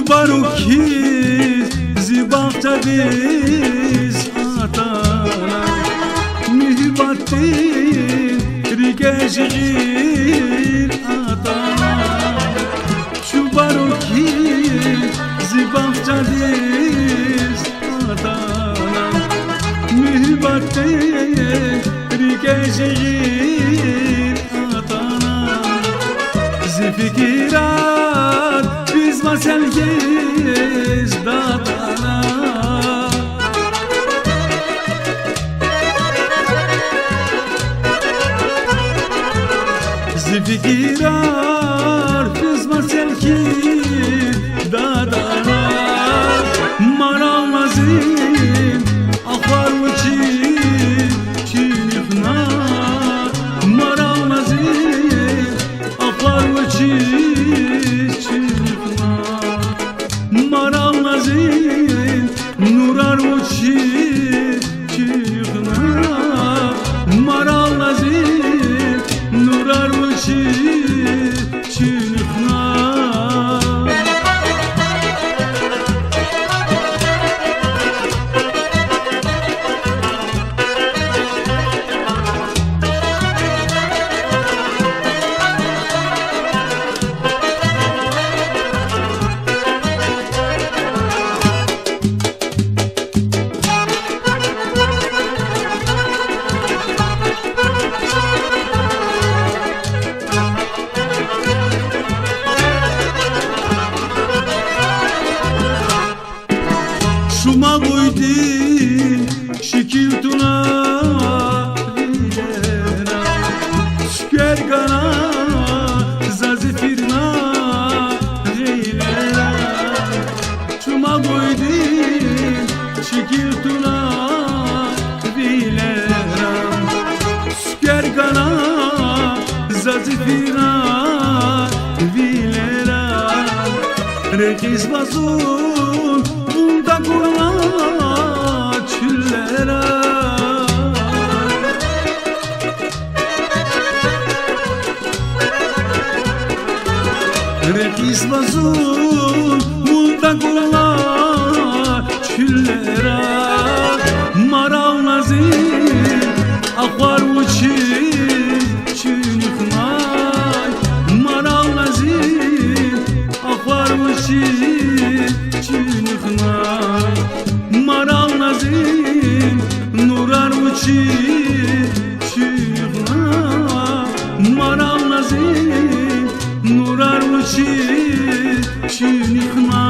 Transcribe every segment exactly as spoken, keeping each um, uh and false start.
Чубарук хьиз зи бахчадиз атана, муьгьуьббатдин рикӀе жигъир атана. Чубарук хьиз зи бахчадиз атана, муьгьуьббатдин рикӀе жигъир атана. Зи фикирар физва сел хьиз дадана. Зи фикирар физва сел хьиз дадана. Марал лазим ахвар вучиз чуьнуьхна, марал лазим ахвар вучиз чуьнуьхна, марал лазим нурар вучиз чуьнуьхна, марал лазим нурар вучиз чуьнуьхна. Шума буйдин шикил туна гъилера, цуьквер гана за зи фирна гъилера. Шума буйдин шикил туна гъилера, цуьквер гана за зи фирна гъилера. Рекьизва зун вун тагурла чуьллера. Рекьизва зун вун тагурла чуьллера. Марал лазим ахвар вучиз чуьнуьхнай, марал лазим ахвар вучиз чуьнуьхнай, марал лазим нурар вучиз чуьнуьхна, марал лазим нурар вучиз чуьнуьхна.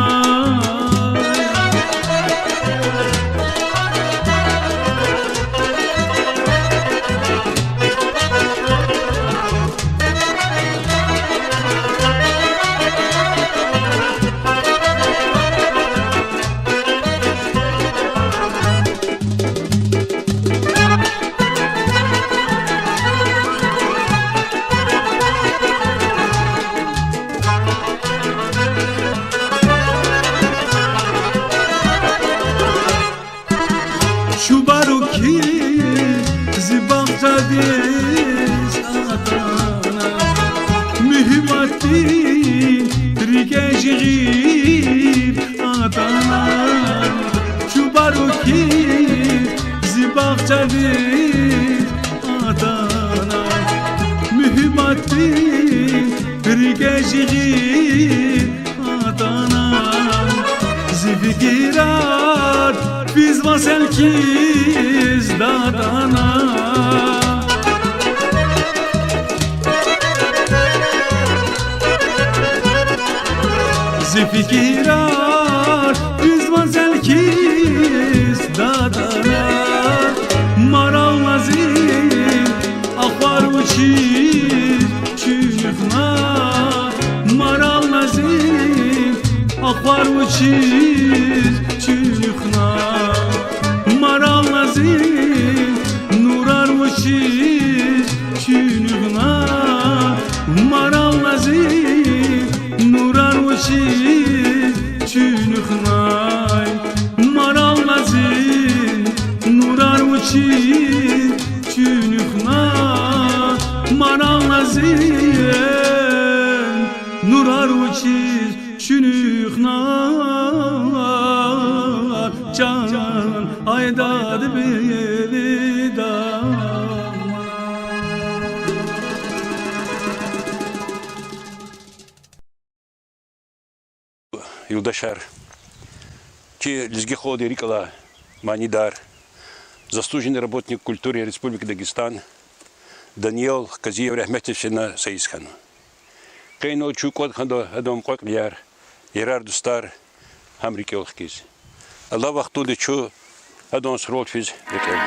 Чубарук хьиз зи бахчадиз атана, муьгьуьббатдин рикӀе жигъир атана. Чубарук хьиз зи бахчадиз атана, муьгьуьббатдин рикӀе жигъир атана. Зи фикирар физва сел хьиз дадана. Зи фикирар физва сел хьиз дадана. Марал лазим ахвар вучиз чуьнуьхна, марал лазим ахвар вучиз чуьнуьхна, марал лазим нурар вучиз чуьнуьхна, марал лазим нурар вучиз чуьнуьхнай, марал лазим нурар вучиз чуьнуьхна, марал лазим нурар вучиз Чуьнуьхна чан айдад бели дам. Юлдашар, чи лезги халкьдин рикӀ алай манидар, заслуженный работник культуры Республики Дагестан Даниел Казиев рагьметдиз фена са йис хьана. Къе инал чун кӀватӀ хьана адан мукьва-кьилияр, ярар-дустар, гьам рикӀел хкиз. Алай вахтунда чун адан сурал физ рикӀел.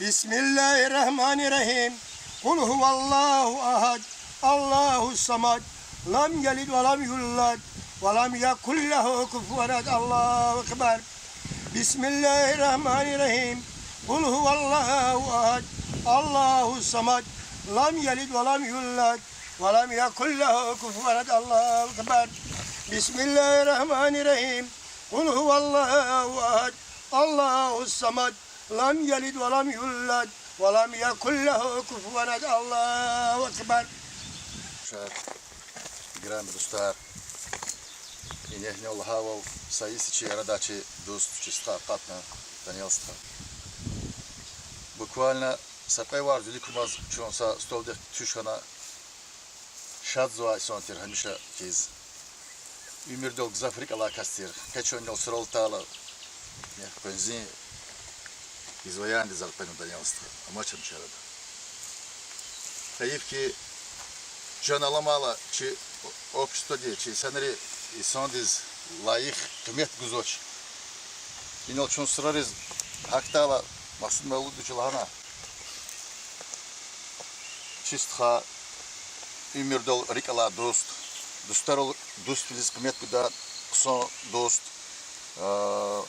بسم الله الرحمن الرحيم. قل هو الله أحد، الله الصمد، لم يلد ولم يولد، ولم يكن له كفوا أحد. الله أكبر. بسم الله الرحمن الرحيم. قل هو الله أحد، الله الصمد، لم يلد ولم يولد، ولم يكن له كفوا أحد. الله أكبر. بسم الله الرحمن الرحيم. قل هو الله أحد، الله الصمد، لم يلد ولم يولد، ولم يكن له كفوا أحد. الله أكبر. Шад, играми дустар. Инегьни Аллагьдивай са йис чи арадай чи дуст, чи стха акъатна, Даниял стха. Буквально са кьве варз вилик кумаз чун са столдихъ туьш хьана, шадзавай инсан тир гьамиша хьиз. Уьмуьрдал гзаф рикӀ алай кас тир. Къе чун инал сурал атайла, я къванцин изваяниедиз элкъвена Даниял стха, амач чна чи арада. Гьайиф хьи, чан аламайла чи обществоди, чи инсанри инсандиз лайих къимет гузвач. Инал чун сурариз гьахьдайла, Магьсуд Мавлудовича лагьана: чи стха, уьмуьрдал рикӀ алай дуст, дустарал дуствилиз къимет гудай хъсан дуст, э,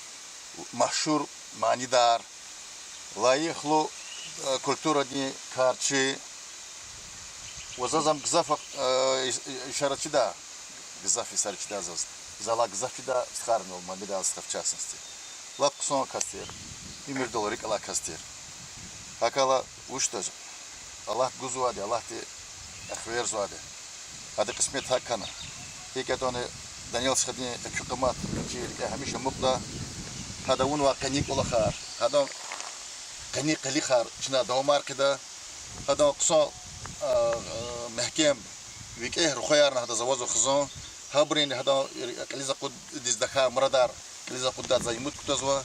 машгьур манидар, лайихлу, э, культурадин карчи. Ва заз ам гзаф, э, иш-, ишара чида, гзаф ишара чида заз. Залай гзаф чида стхайринал, Мамедал стха в частности. Лап хъсан кас тир, уьмуьрдал рикӀ алай кас тир. ГьакӀ хьайила вучда, Аллагьди гузвайди, Аллагьди эхверзавайди. Адан кьисмет гьакӀ хьана. ГьикӀ ятӀани Даниял стхадин экуь къимет чи рикӀе гьамиша амукьда. Гьадан авунвай къени кӀвалахар, гьадан къени къилихар чна давамар хъийида. Гьадан хъсан, а, а, мягькем, викӀегь рухваяр гьадаз авазва хизан. Гьабуру гьадан кьилиз акъуддиз тахьай мурадар кьилиз акъуддайдаз за умуд кутазва.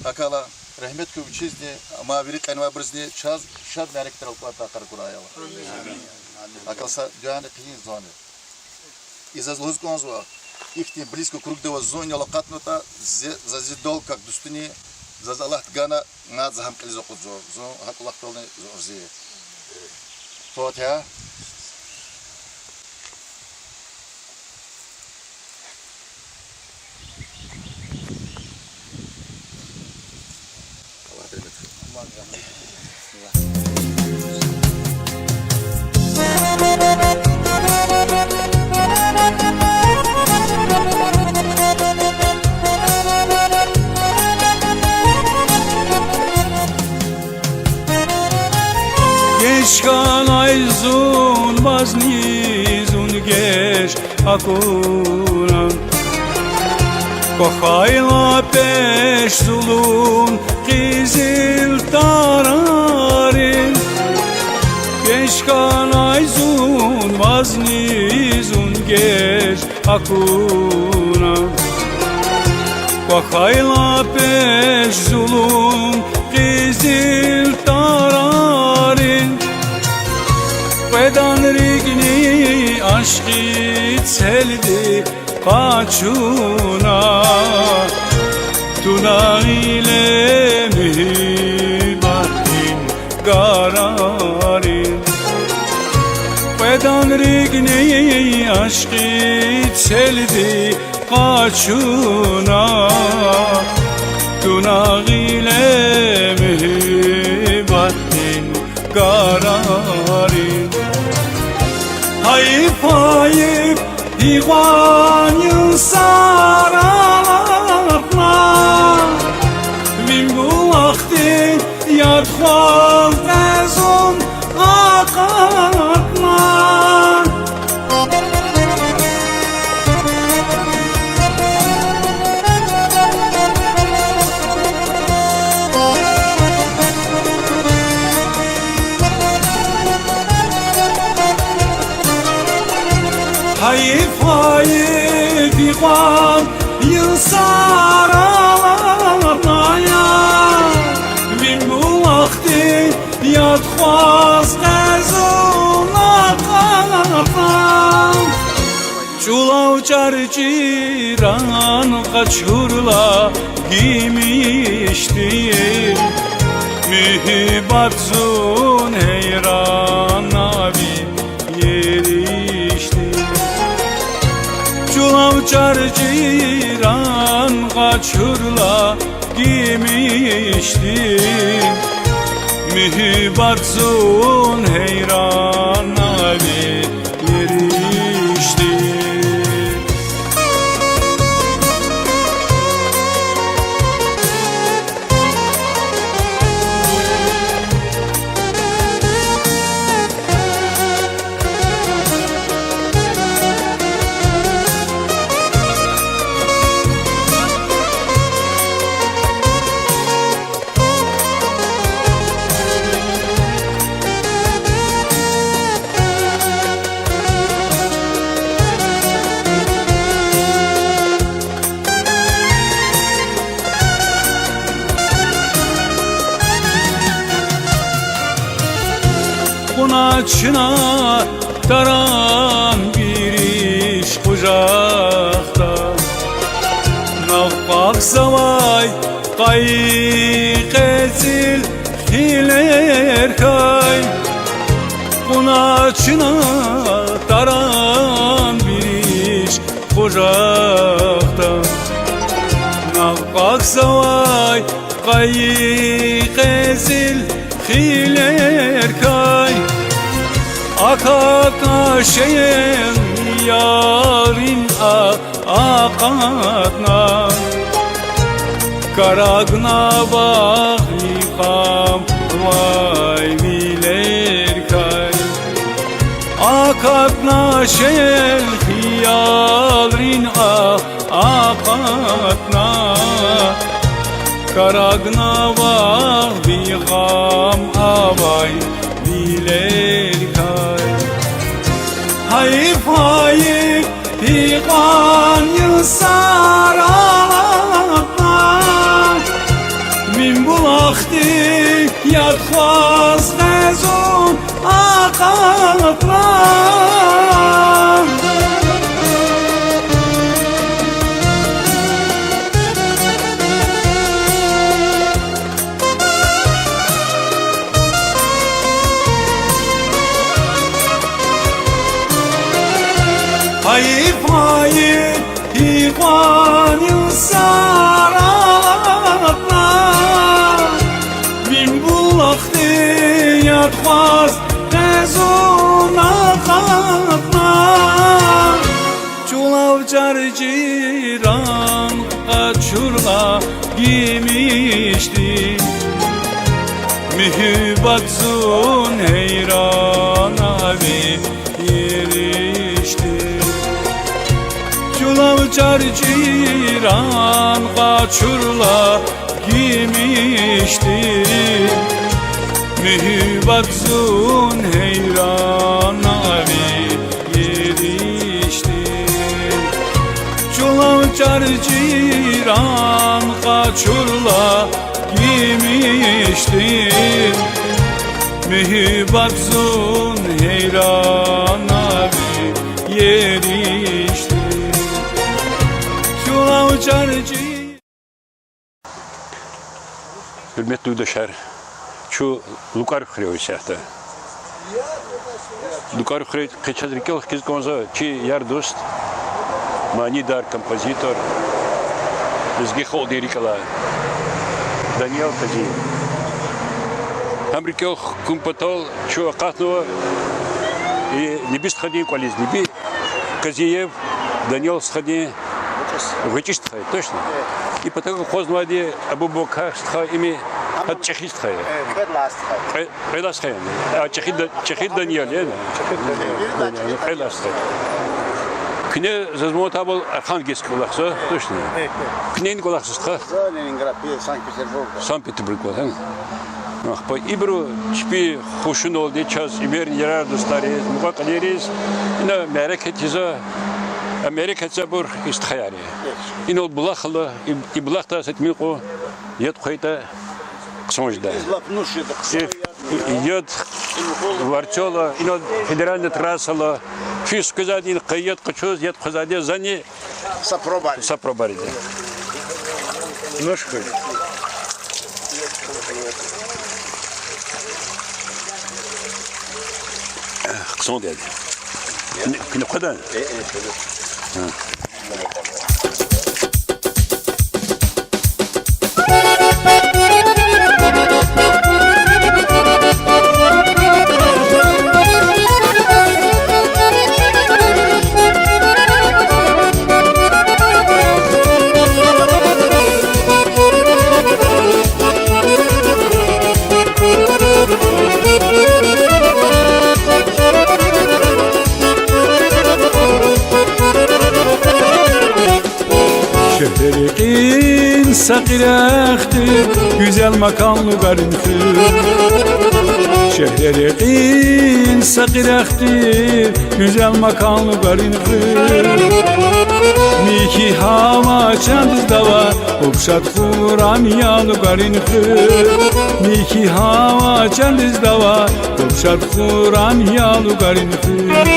ГьакӀ хьайила, регьмет хьуй вичизни, ам вири кьенвайбурузни, чаз шад мярекатрал кӀватӀ ахъа акурай, я Аллагь. ГьакӀ хьайила са дуьани хъийин зани. И заз лугьуз кӀанзава, ихьтин близкий кругда аваз зун инал акъатнатӀа, зе-, заз зи дал как дустуни, заз Аллагьди гана, мад за гьам кьилиз акъудзава, зун гьакӀ кӀвалахдални зун рази я. Фатигьа. Геж хьанай зун, вазни зун геж акуна. Квахьайла пеш зулун къизил тарарин. Геж хьанай зун, вазни зун геж акуна. Квахьайла пеш зулун къизил тарарин. Къведан рикӀни ашкъи целди къачуна, туна гъиле муьгьуьббатдин гарарин. Къведан рикӀни ашкъи целди къачуна, туна гъиле муьгьуьббатдин гарарин. Гьайиф, гьайиф, гьикьван йисарал акъатна, ви булахдин яд хвал къе зун акъатна. Гьайиф, гьайиф, гьикьван йисарал акъатна, ви булахдин яд хвал къе зун акъатна. ЧӀулав чӀарчӀиран къачурла гимишдин, Муьгьуьббат зун гьейран ави еришди. Чулав чӀар чиран къачурла гимишди. Муьгьуьббат зун гьейран ави еришди. Кьуна чна таран бириш къужахда, нав къахзавай къайи къецел хилер хьай. Кьуна чна таран бириш къужахда, нав къахзавай къайи къецел хилер хьай. Акатна шел ярин а акъатна, карагна вагъ ви къам авай вилер хьай. Акатна шел ярин а акъатна, карагна вагъ ви къам авай вилер хьай. Гьайиф, гьайиф, гьикьван йисар акъатна, Мин булахди яд хъваз къе зун акъатна. Гьайиф, гьайиф, гьикьван йисар акъатна, Мин булахди яд хъваз къе зун акъатна. Чулав чӀар чиран къачурла гимишди, муьгьуьббат зун гьейран ави еришди. Чулав чӀар чиран къачурла гимишди, муьгьуьббат зун гьейран ави еришди. Чулав чӀар чиран къачурла гимишди, муьгьуьббат зун гьейран ави еришди. Чулав чӀар чи- Гьуьрметлу юлдашар, чун ЛукӀар хуьре исятда. ЛукӀар хуьре къе чаз рикӀел хкиз кӀанзава чи яр-дуст, манидар, композитор, лезги халкьдин рикӀ алай Даниял Казиев. Гьам рикӀел хкун патал чун акъатнава и Нибин стхадин кӀвализ, Ниби Казиев Даниял стхадин гъвечӀи стха я, точно? И патав акъвазнавайди Абубакар стха, им гьа чӀехи стха я. Кьвед лагьай стха я. Кьвед лагьай стха я. А, чӀехи Да-, чӀехи Даниял я. Кьвед лагьай стха я. Куьне, заз ман тавуна, Архангельск кӀвалахзава, точно? Куьне кӀвалахзава стха? За Ленинград, Санкт-Петербург. Санкт-Петербург кӀвалахзава. Ахпа ибуру чпин хушуналди чаз, эверни ярар-дустариз, мукьва-кьилийриз ина мярекат ийизва, а мярекатдиз абур и стхаяр я. Инал булах ала, и, и булахдай са тӀимил кьван яд хъвайитӀа хъсан жеда. Яд варцала, инал федеральный трасса ала, физ хквезвайди, къе яд къачуз, яд хъвазвайди, зани са пробар ийида. Нушка. Хъсан гелди. Куьне, куьне хъведа? Э, э, э. Гьа. Шегьре рекьин са къерехдив гуьзел макан Лугарин хуьр. Шегьре рекьин са къерехдив гуьзел макан Лугарин хуьр. Михьи гьава чандиз дава, хъуп шад хуррам я Лугарин хуьр. Михьи гьава чандиз дава, хъуп шад хуррам я Лугарин хуьр.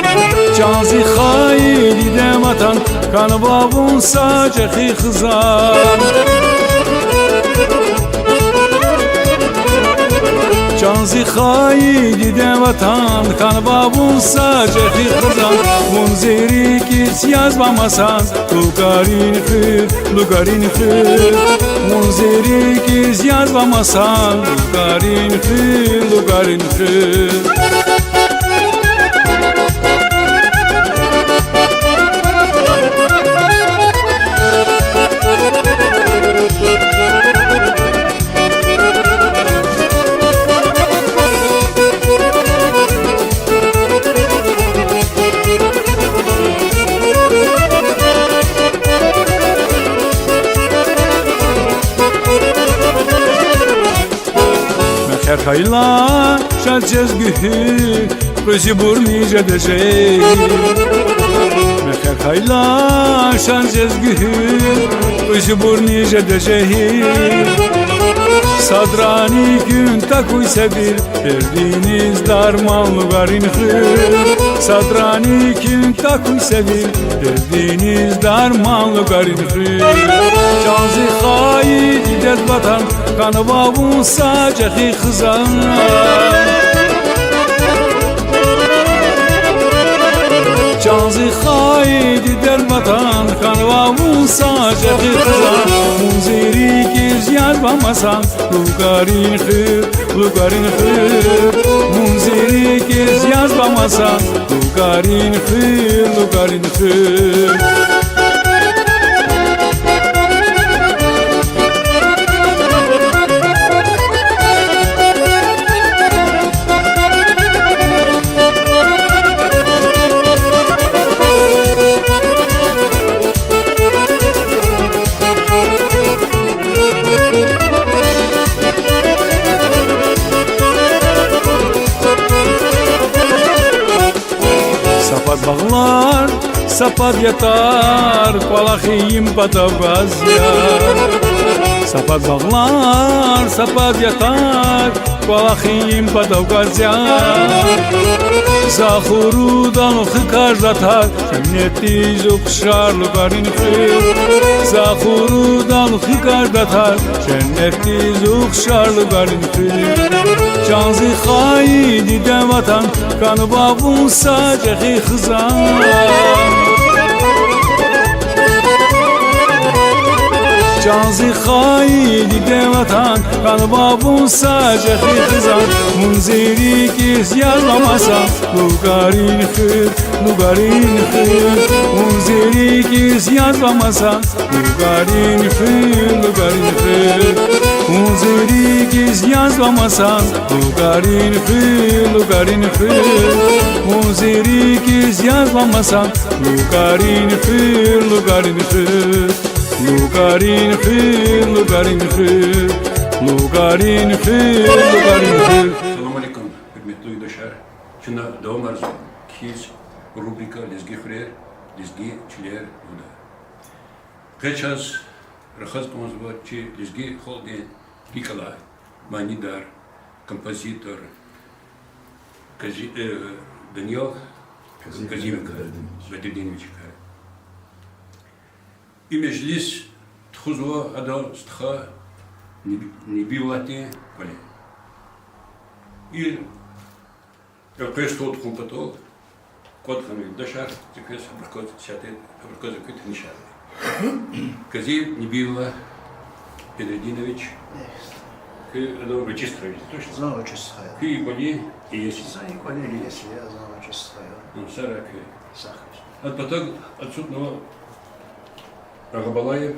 Чан зи хайи диде Ватан, хьанва вун са чӀехи хизан. Чан зи хайи диде Ватан, хьанва вун са чӀехи хизан. Вун зи рикӀиз язва масан Лугарин хуьр, Лугарин хуьр. Вун зи рикӀиз язва масан Лугарин хуьр, Лугарин хуьр. Мехъер хьайила шад жез гуьгьуьл, кьуьзуьбурни жеда жегьил. Мехъер хьайила шад жез гуьгьуьл, кьуьзуьбурни жеда жегьил. Садрани куьн такуй севил, дердиниз дарман Лугарин хуьр. Садрани куьн такуй севил, дердиниз дарман Лугарин хуьр. Чан зи хайи диде Ватан, хьанва вун са чӀехи хизан. Чан зи хайи диде Ватан, хьанва вун са чӀехи хизан. Вун зи рикӀиз язва масан Лугарин хуьр, Лугарин хуьр. Вун зи рикӀиз язва масан Лугарин хуьр, Лугарин хуьр. Са пад багълар, са пад ятар, кӀвалах ийин патав гваз я. Са пад багълар, са пад ятар, кӀвалах ийин патав гваз я. За хурудал хуькаж датар, женнетдиз ухшар Лугарин хуьр. За хурудал хуькаж датар, женнетдиз ухшар Лугарин хуьр. Чан зи хайи диде Ватан, хьанва вун са чӀехи хизан. Чан зи хайи диде Ватан, хьанва вун са чӀехи хизан. Вун зи рикӀиз язва масан Лугарин хуьр, Лугарин хуьр. Вун зи рикӀиз язва масан Лугарин хуьр, Лугарин хуьр. Вун зи рикӀиз язва масан Лугарин хуьр, Лугарин хуьр. Вун зи рикӀиз язва масан Лугарин хуьр, Лугарин хуьр. Лугарин хуьр, Лугарин хуьр. Лугарин хуьр, Лугарин хуьр. Салам алейкум, гьуьрметлу юлдашар. Чна давамарзава кхьиз рубрика Лезги хуьрер, лезги чилер лугьудай. Къе чаз рахаз кӀанзава чи лезги халкьдин рикӀ алай манидар, композитор Кази-, э, Даниял Казимикай, Бадрутдиновичакай. И межлис тухузва адан стха Неб-, Небиуллагьдин кӀвале. И элкъвей стол тухун патал КӀватӀ хьанвай юлдашар, за квез абурукай сятда, абурукай за куьн танишарна. Казиев Набиуллагь Бедрутдинович, куьн, ну, ручистхъай я, точно? Зун ручистхъай я. Куь и кӀвалин иеси я? Зун и кӀвалин иеси я, зун ручистхъай я. Ну, сагърай куьн. Сагърай. А патав ацукьнава Агъабалаев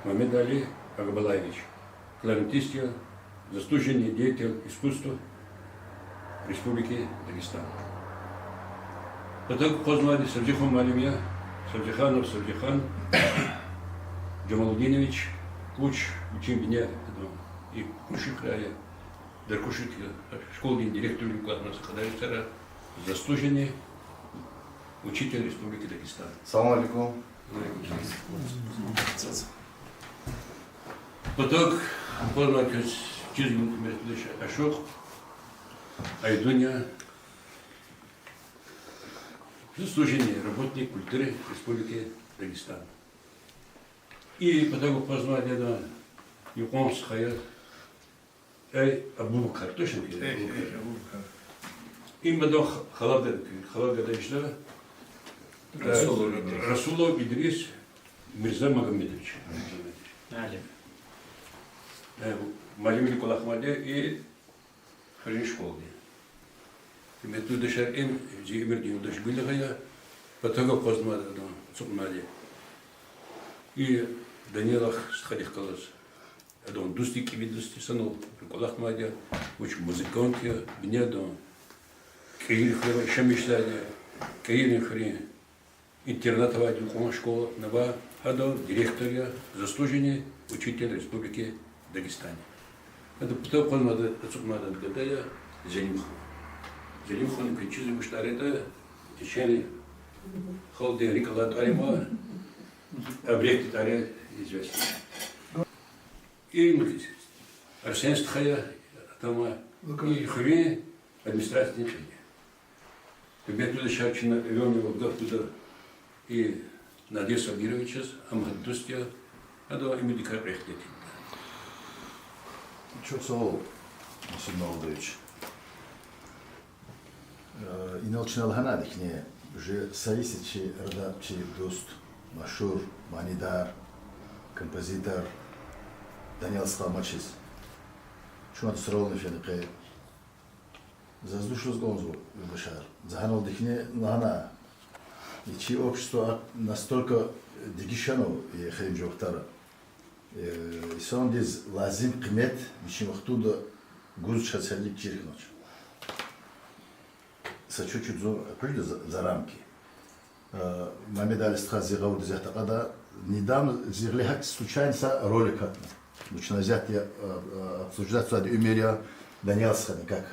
Мамед-Али Агъабалаевич, кларнетист я, заслуженный деятель искусства Республики Дагестан. Патав акъвазнавайди Сабзиханов муаллим я, Сабзиханов Сабзихан Джамалудинович, вуч вичин бине, ну, и Кушугра я, Даркушук я, школадин директорвиле кӀватӀна са кьадар йисара, заслуженный учитель Республики Дагестан. Салам алейкум. Патав акъвазнавайди квез чизвай гьуьрметлу юлдаш Ашукь Айдуня, заслуженный работник культуры Республики Дагестан. И патав акъвазнавайди адан юкьван стха я, эй, Абубакар, точно куьн? Эй, Абубакар. Абубакар. Им адан х-, халавда, халавда жеда. Расулов Идрис. Расулов Идрис Мирзамагомедович. Муаллим. Э, муаллимвиле кӀвалахнавайди я и хуьруьн школадин. Гьуьрметлу юлдашар, им зи уьмуьрдин юлдаш Гуьлнугъа я, патав акъвазнавайди адан ацукьнавайди. И Даниялахъ стхадихъ галаз адан дусти, кӀеви дусти санал кӀвалахнавайди я, вич музыкант я, бине адан КӀаирхуьре яшамиш жезвайди я, КӀаирхуьруьн интернат авайди, кьван школа ава, гьадан директор я, заслуженный учитель Республики Дагестан. Гьадан патав акъвазнавайди, ацукьнавайди гада я Зелимхан. Зелимхан, куьн чизва вуч тӀвар ятӀа, чечен халкьдин рикӀ алай тӀвар я, Абрекдин тӀвар я известный. Им Арсен стха я, атама, и хуьруьн администрациядин кьил я. Гьуьрметлу юлдашар, чна эвелни гаф гуда и Надир Сабировичаз, ам гьадан дуст я, гьадан уьмуьрдикай кьве ихтилат тиртӀа. Чухсагъул, Масуд Мавлудович. Э, инал чна лагьанайди хьи, уже са йис я чи арада чи дуст, машгьур манидар, композитор Даниял стха амачиз. Чун ада сурални фена къе. Заз душ лугьуз кӀанзава, юлдашар. За гьаналди хьи лагьана, и чи общество настолько дегишнава эхиримжи вахтара. Э, инсандиз лазим къимет вичин вахтунда гуз чаз гьелелиг чир хьанач. Са чуть-чуть зун экъечӀда за, за рамки. Э, Мамед-Али стхаз зи гъавурда исятда акьада, недавно зи гъиле гьакӀ случайно са ролик акатна. Ну, чна исятда, э, э, обсуждать ийизвайди уьмуьр я Даниял стхадин как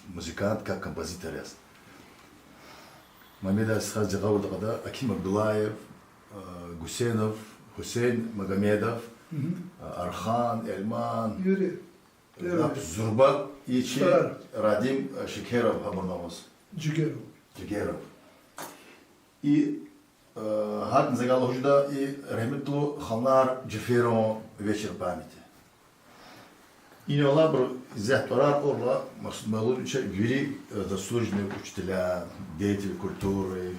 музыкант, как композитор яз. Мамед-Али стхаз зи гъавурда акьада Аким Абдуллаев, э, Гусейнов Гусейн, Магомедов, э, Архан, Эльман, Юрий. Лап зурба и чи Радим, э, Шекеров гьабурни аваз. Жигеров. Жигеров. И, э, гьакӀни за галаз лугьуда и рагьметлу Халнар Жаферован вечер памяти. Инал алайбур исятда тӀварар кьурла, Масуд Мавлудович, вири, э, заслуженный учителя, деятели культуры,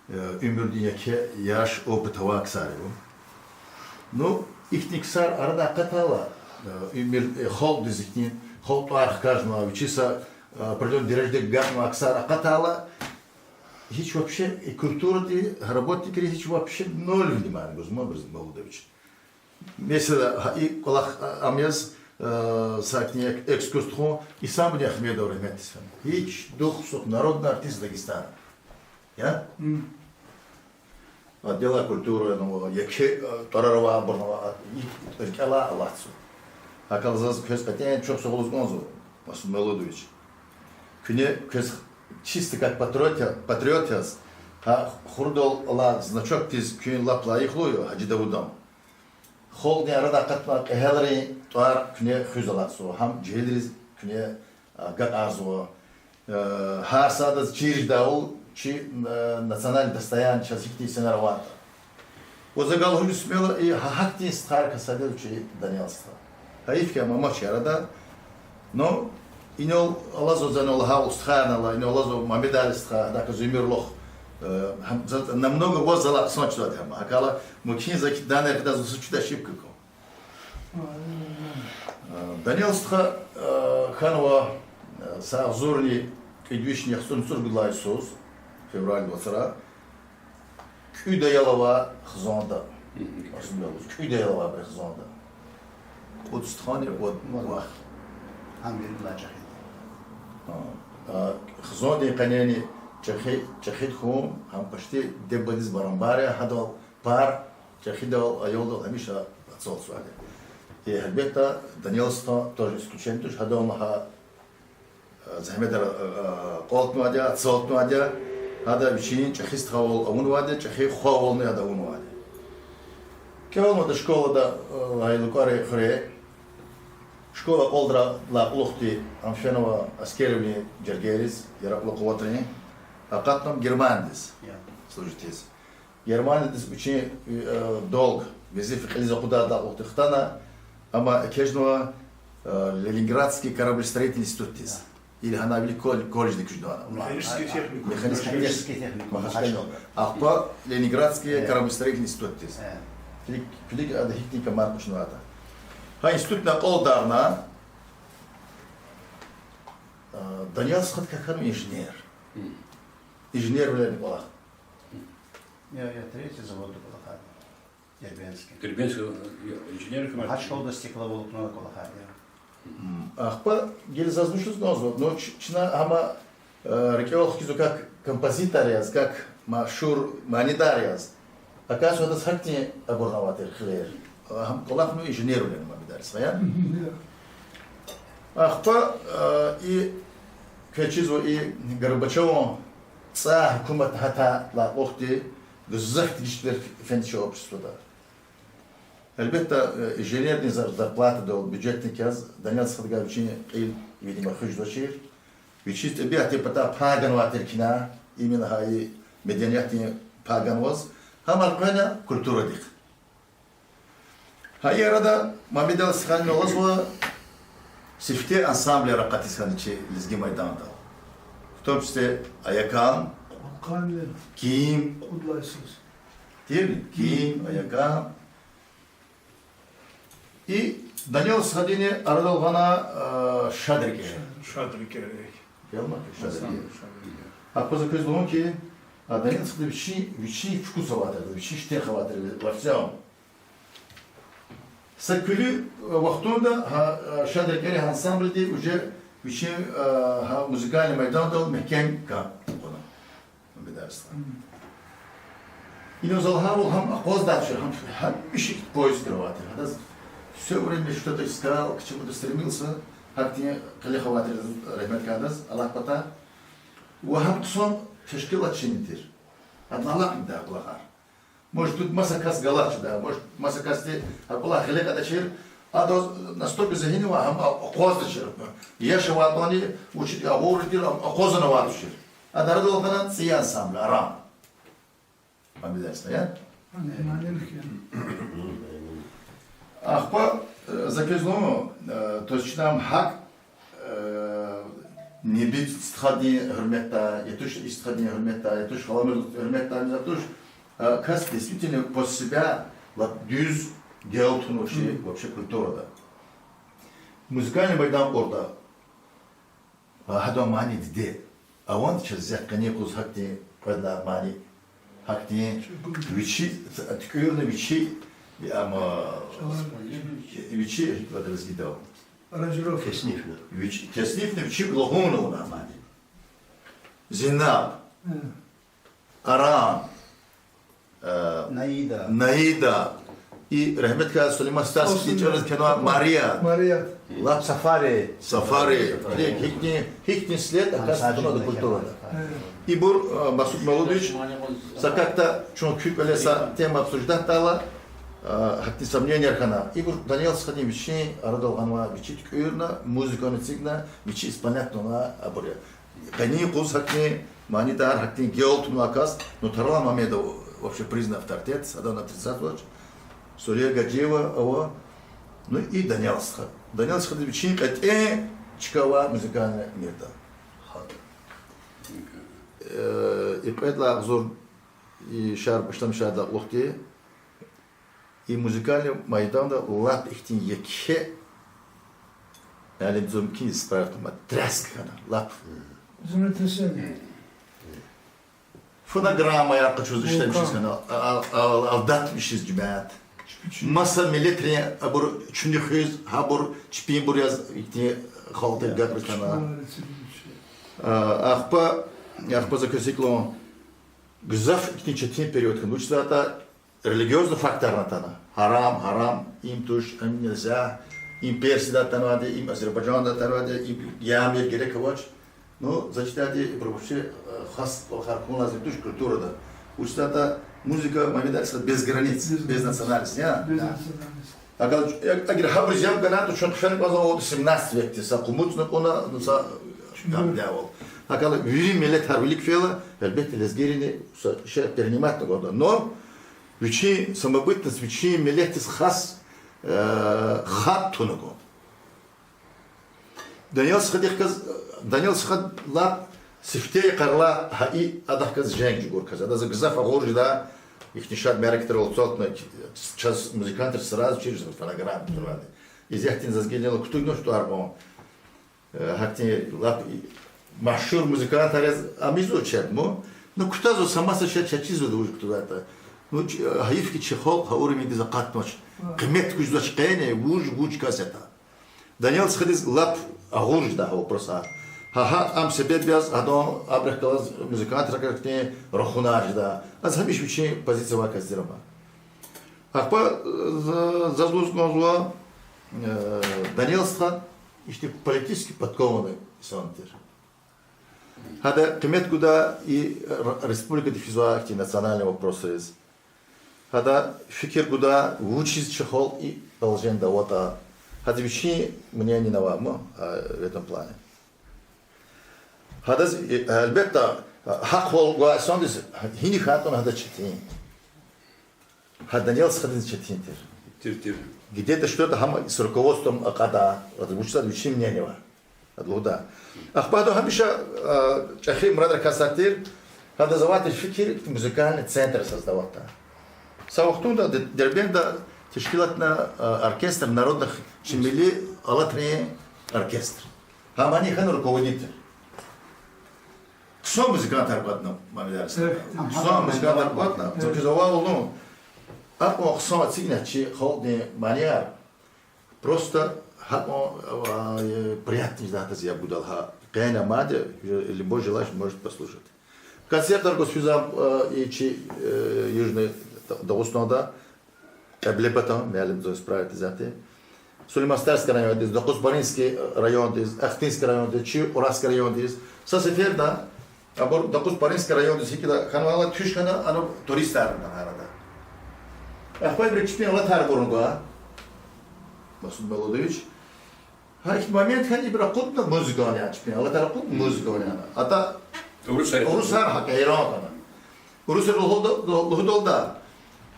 э, уьмуьрдин еке яш, опыт авай ксар я. Ну, ихьтин ксар арадай акъатайла, э, уьмуьр, э, халкьдиз ихьтин, халкь тӀвар хкажнавай, вичи са, э, определённый дережада агакьнавай ксар акъатайла, гьич вообще и культурадин работникриз гьич вообще ноль внимания гузма, Масуд Мавлудович. Месела, гьа и кӀвалах, а, ам яз, э, са ихьтин эк-, экскурс тухун, Исамудин Ахмедов, рагьметдиз фена. Гьич духсух, народный артист Дагестана. Я? Отдела культуры, ну, еке, э, тӀварар авай абурни ава, и рикӀелай алатзава. ГьакӀ хьайила заз квез кьетӀен чухсагъул лугьуз кӀанзава, Масуд Мавлудович. Куьне квез чисто как патриот, патриот яз, гьа хурудал алай значокдиз куьн лап лайихлу я, Гьажи Давудан. Халкьдин арадай акъатнавай кьегьалрин тӀвар куьне хуьз алатзава, гьам жегьилриз куьне, а, агакьарзава. Э, гьар садаз чир жедайвал чи, э, национальное достояние чаз гьихьтин инсанар аватӀа. Ва за галаз лугьуз кӀанзава, и гьа-, гьахьтин стхайрикай сад я чи Даниял стха. Гьайиф хьи, ам амач арада. Но инал алазва, за инал лагьайвал, стхайрин алай, инал алазва Мамед-Али стха, гьадакай зи уьмуьр лугьуз Гьам за намного ваз залай хъсан чизвайди гьама. ГьакӀ хьайила, мумкин, за кӀанзавайди я, за чидай ошибка ква. Э, Данел стха, э, хьанва, э, са агъзурни кӀуьд вишни яхцӀурни цӀуругуд лагьай йисуз, февраль вацра, кӀуьд аял ава хизанда. Мгм. Асумбелуз, кӀуьд аял ава абурун хизанда. Кьуд стхани, вад вах. Гьам вири лагьай чӀехиди. А, а, хизандин къенени чӀехи, чӀехиди хьун, гьам почти диде-бубадиз барабар я, гьадал пар чӀехидал, аялдал гьамиша ацалтзавайди. И, гьелбетда, Данел стха тоже исключение туш, гьадал мугьман, э, зегьметар, э, э, кьалтнавайди я, ацалтнавайди я, гьада вичин чӀехи стхавал авунвайди я, чӀехи хвавални гьада авунвайди я. КӀелнава ада школада, э, лагьай Лукьварин хуьре. Школа акьалтӀарай кьулухъди ам фенва Аскероврин жергейриз, яракьлу къуватрин, акъатнава Германиядиз служитиз. Германиядиз вичин, э, долг, везифа кьилиз акъудайдалай кьулухъди хтана, амма экечӀнава, э, Ленинградский кораблестроительный институтдиз. Или гьана вилик кол-, колледжда куьчдайвал. Механический техникум. Механический техникум. Механический техникум. Ахпа Ленинградский кораблестроительный институтдиз. Э. Килиг, килиг ада гьихьтин камар къачунватӀа. Гьа институтни акьалтӀарна, э, Данел стхадикай хьанва инженер. Инженервилер кӀвалах. Я, я, третий заводда кӀвалахарна. Дербентский. Дербентский, я, инженер. Магьачкъалада стекловолокнодин кӀвалахарна. Ахпа гила заз вучиз кӀанзава, ну, ч-, чна гьама, э, рикӀел хкизва как композитор яз, как машгьур манидар яз. Оказывается, адаз гьахьтин абурни авай тир хилер. Гьам кӀвалахнава инженервилер, мад мидарсая. Ахпа, э, и, квез чизва, и Горбачёван цӀай гьукумат гьатайдалай кьулухъди гзаф дегишвилер фенвай чи обществода. Гьелбетда, э, инженердин зар-, зарплатадал, бюджетдик яз Данел стхадикай вичин кьил, видимо, хуьзвачир. Вичиз тӀебиатдин патай пай ганвай тир кьван, именно гьа и медениятдин пай ганваз, гьам элкъвена культурадихъ. Гьа и арада Мамедали стхани алазва сифте ансамблер акъатиз хьана чи лезги майдандал. В том числе Аякан, Ким, Кьудлайсуз. Тирни? Ким, Аякан. И Данел стхадини арадал гъана, а, Шадрикӏери. Шадрикӏери. Гелма ки Шадрикӏери. Шадрикӏери. Акъваз квез лугьун ки, а, Данел стхада вичи, вичи вкус авай тир, вичи штерх авай тир во всём. Са куьлуь, а, вахтунда гьа, а, Шадрикӏери ансамблди уже вичин, а, гьа музыкальный майдандал мягькем кар кьуна. Мамедали стхадиз. Ина за лагьайвал, гьам акъваздачир, гьам гьамиша поиск авай тир. Гьадаз всё время что-то искал, к чему-то стремился, гьахьтин кьилихъ авай тир, рагьметдиз, Аллагьдин патай. Ва гьам хъсан тешкилатчини тир. Адалай алакьдай кьван лагьай. Может быть, маса кас галатдай, может, маса касди гьа кьван лагьай гъиле кьадачир, адаз настолько зегьин авай, гьам акъваздачир. Яш авайдалайни вучиз агъур тир, ам акъвазунавай тушир. Ада арадал гъана цӏийи ансамбль Аран. Мамедали стхада, я? Ахпа, э, за квез лугьун, э, то есть чна ам гьакӏ, э, Небит стхадин гьуьрметдай, я туш и стхадин гьуьрметдай, я туш Халамир гьуьрметдай, я туш, э, кас действительно после себя ва дуьз гел тунвачир вообще культурада. Музыкальный майдан кьуртӏа. Гьадан мани диде. Авани чаз зекъини къуз гьахьтин кьведалай мани. Гьахьтин вичи, туькӏуьрна вичи, ама, вичи гьикӏ лагьайди я лезгидал? Аранжировка. Теснифна. Вичи, теснифна вичи лагьун авуна мани. Зинаб. Аран, э, Наида. Наида. И рагьметлу Сулейман Стальский чӏалаз кхьенвай Мария. Мария. Лап Сафари. Сафари. Гьихьтин, гьихьтин след акваз тунвай культурада. Ибур, э, Масуд Мавлудович, са как-то чун куь кӏвале са тема обсуждать авуна, э, гьахьтин сомненияр хьана. Ибур Данел стхадин вичин арадал гъанвай, вичи туькӏуьрна, музыкани эцигна, вичи исполнять авуна абур я. Къенин къуз гьахьтин манидар, гьахьтин гел тунвай кас, ну, Тарлан Мамедов вообще признанный авторитет, адан отрицать авач. Сулия Гаджиева ава, ну и Данел стха. Данел стхадиз вичин кьетӏен чка авай музыкальный мирда. Э, и кьвед лагьай агъзур, и шар башламишайдалай кьулухъди, и музыкальный майданда лап ихьтин еке муаллим зун кин справит ма тряск хьана, лап. Землетрясение. Фонограммаяр къачуз ишлемишиз хьана, а, а, а, алдатмишиз жемят. Маса миллетрин абур чуьнуьхиз, гьабур чпинбур яз ихьтин халкьдин гапар хьана. А, ахпа, ахпа за квез икӀ лугьун, гзаф ихьтин четин период хьана, вучиз лагьайтӀа религиозный факторни атана. Гьарам, гьарам, им туш, им нельзя, им Персиядай атанвайди, им Азербайжандай атанвайди, им ямир герек авач. Ну, за чидади, ибур вообще, э, хас кӀвалахар хьун лазим туш культурада. Вучиз лагьайтӀа музыка, ман виляй, без границ, без национальности, я? Без национальности. Агар, эгер гьабуруз яб ганайтӀа, чун хъфена кӀанзавайди семнадцатый векдиз, са къумуцни кьуна, ну, са гьамдявал. ГьакӀ вири миллетар вилик фейила, гьелбетда, лезгийрини са шей перенимать авуна кӀанда. Но вичин самобытность, вичин миллетдиз хас, э, хатӀ туна кӀанда. Даниял стхадихъ галаз, Даниял стха лап сифте йикъарла гьа и адахъ галаз женг чӀугур кас я. Адаз гзаф агъур жеда, ихьтин шад мярекатрал цотна, чаз музыкантар сразу чирзава фонограмма турвайди. Исятда заз гелена кутугнавач тӀвар кьун. Э, гьахьтин лап и машгьур музыкантар яз ам ийизва чеб ман. Ну, кутазва са маса шей, чаз чизва вуж кутугайтӀа. Ну, гьайиф хьи, чи халкь гьа уровеньдиз акъатнач. Къимет гузвач къене, вуж, вуж кас ятӀа. Даниял стхадиз лап агъур жеда гьа вопросар. Гьа, гьа, ам себеб яз, гьадан абурухъ галаз музыкантрихъ ихьтин рахунар жеда. Ам гьамиша вичин позиция авай кас тир ам. Ахпа, э, за-, заз лугьуз кӀанзава, э, Даниял стха ихьтин политически подкованный инсан тир. Гьада къимет гуда и р-, республикада физвай ихьтин национальный вопросриз. Гьада фикир гуда, вучиз чи халкь и положениеда аватӀа. Гьада вичин мнениени авай ман, а, в этом плане. Гьадаз, э, гьелбетда, гьахъвал гвай инсандиз гьинихъ атӀун гьадаз четин. Гьа Даниял стхадиз четин тир. Тир, тир. Где-то что-то гьам с руководством акъатда, вучиз ада вичин мнение ава. Ада лугьуда. Ахпа гьада гьамиша, а, чӀехи мурадрикай сад тир, гьадаз авай тир фикир музыкальный центр создаватьдай. Са вахтунда Д-, Дербентда тешкилатна, а, оркестр народных, чи милли алатрин оркестр. Гьамани хьана руководитель. Хъсан музыкантар кӀватӀна, Мамед Арсен. Хъсан музыкантар кӀватӀна. Заз квез авайвал, ну, акьван хъсан эцигна чи халкьдин манияр. Просто гьакьван, а, приятный жедай гьадаз яб гудал гьа. Къени мад я, любой желающий может послушать. Концертар гуз физва, а, и чи, э, Южный Дагъустанда. Кьиблепатан, муаллим зун справит ятӀа. Сулейман-Стальский райондиз, Докъузпаринский райондиз, Ахтынский райондиз, чи Уральский райондиз. Са сеферда абур Докъузпаринский райондиз гьикӀ хьанвайла туьш хьана, ана туристар ана арада. Ахпа ибуру чпин алатар гурун гва, Масуд Мавлудович. Гьа ихьтин момент хьана, ибур акъудна музыка авуна, чпин алатар акъудна музыка авуна. АтӀа урусар гьакӀ гьайран хьана. Урусри лугьуда-, лугьудалда,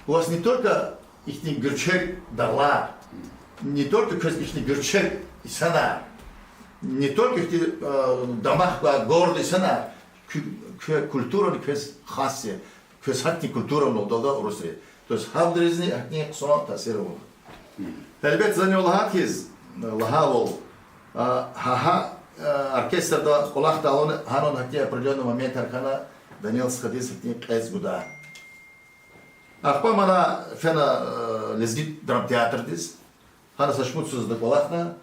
у вас не только ихьтин гуьрчег дагълар, не только квез ихьтин гуьрчег инсанар, не только ихьтин, э, дамах гвай горд инсанар, куь, куь культурани квез хас я. Квез гьахьтин культура ава лугьудалда урусри. То есть гьабурузни гьахьтин хъсан таъсир авуна. Гьелбетда, зани лагьайвал хьиз, лагьайвал, а, гьа, гьа, а, оркестрда кӀвалахдай алуна, гьанани гьахьтин определённый моментар хьана, Даниял стхадиз гьахьтин кьецӀ гуда. Ахпа мана фена, а, лезги драмтеатрдиз, гьана са шумуд йисуз ада кӀвалахна,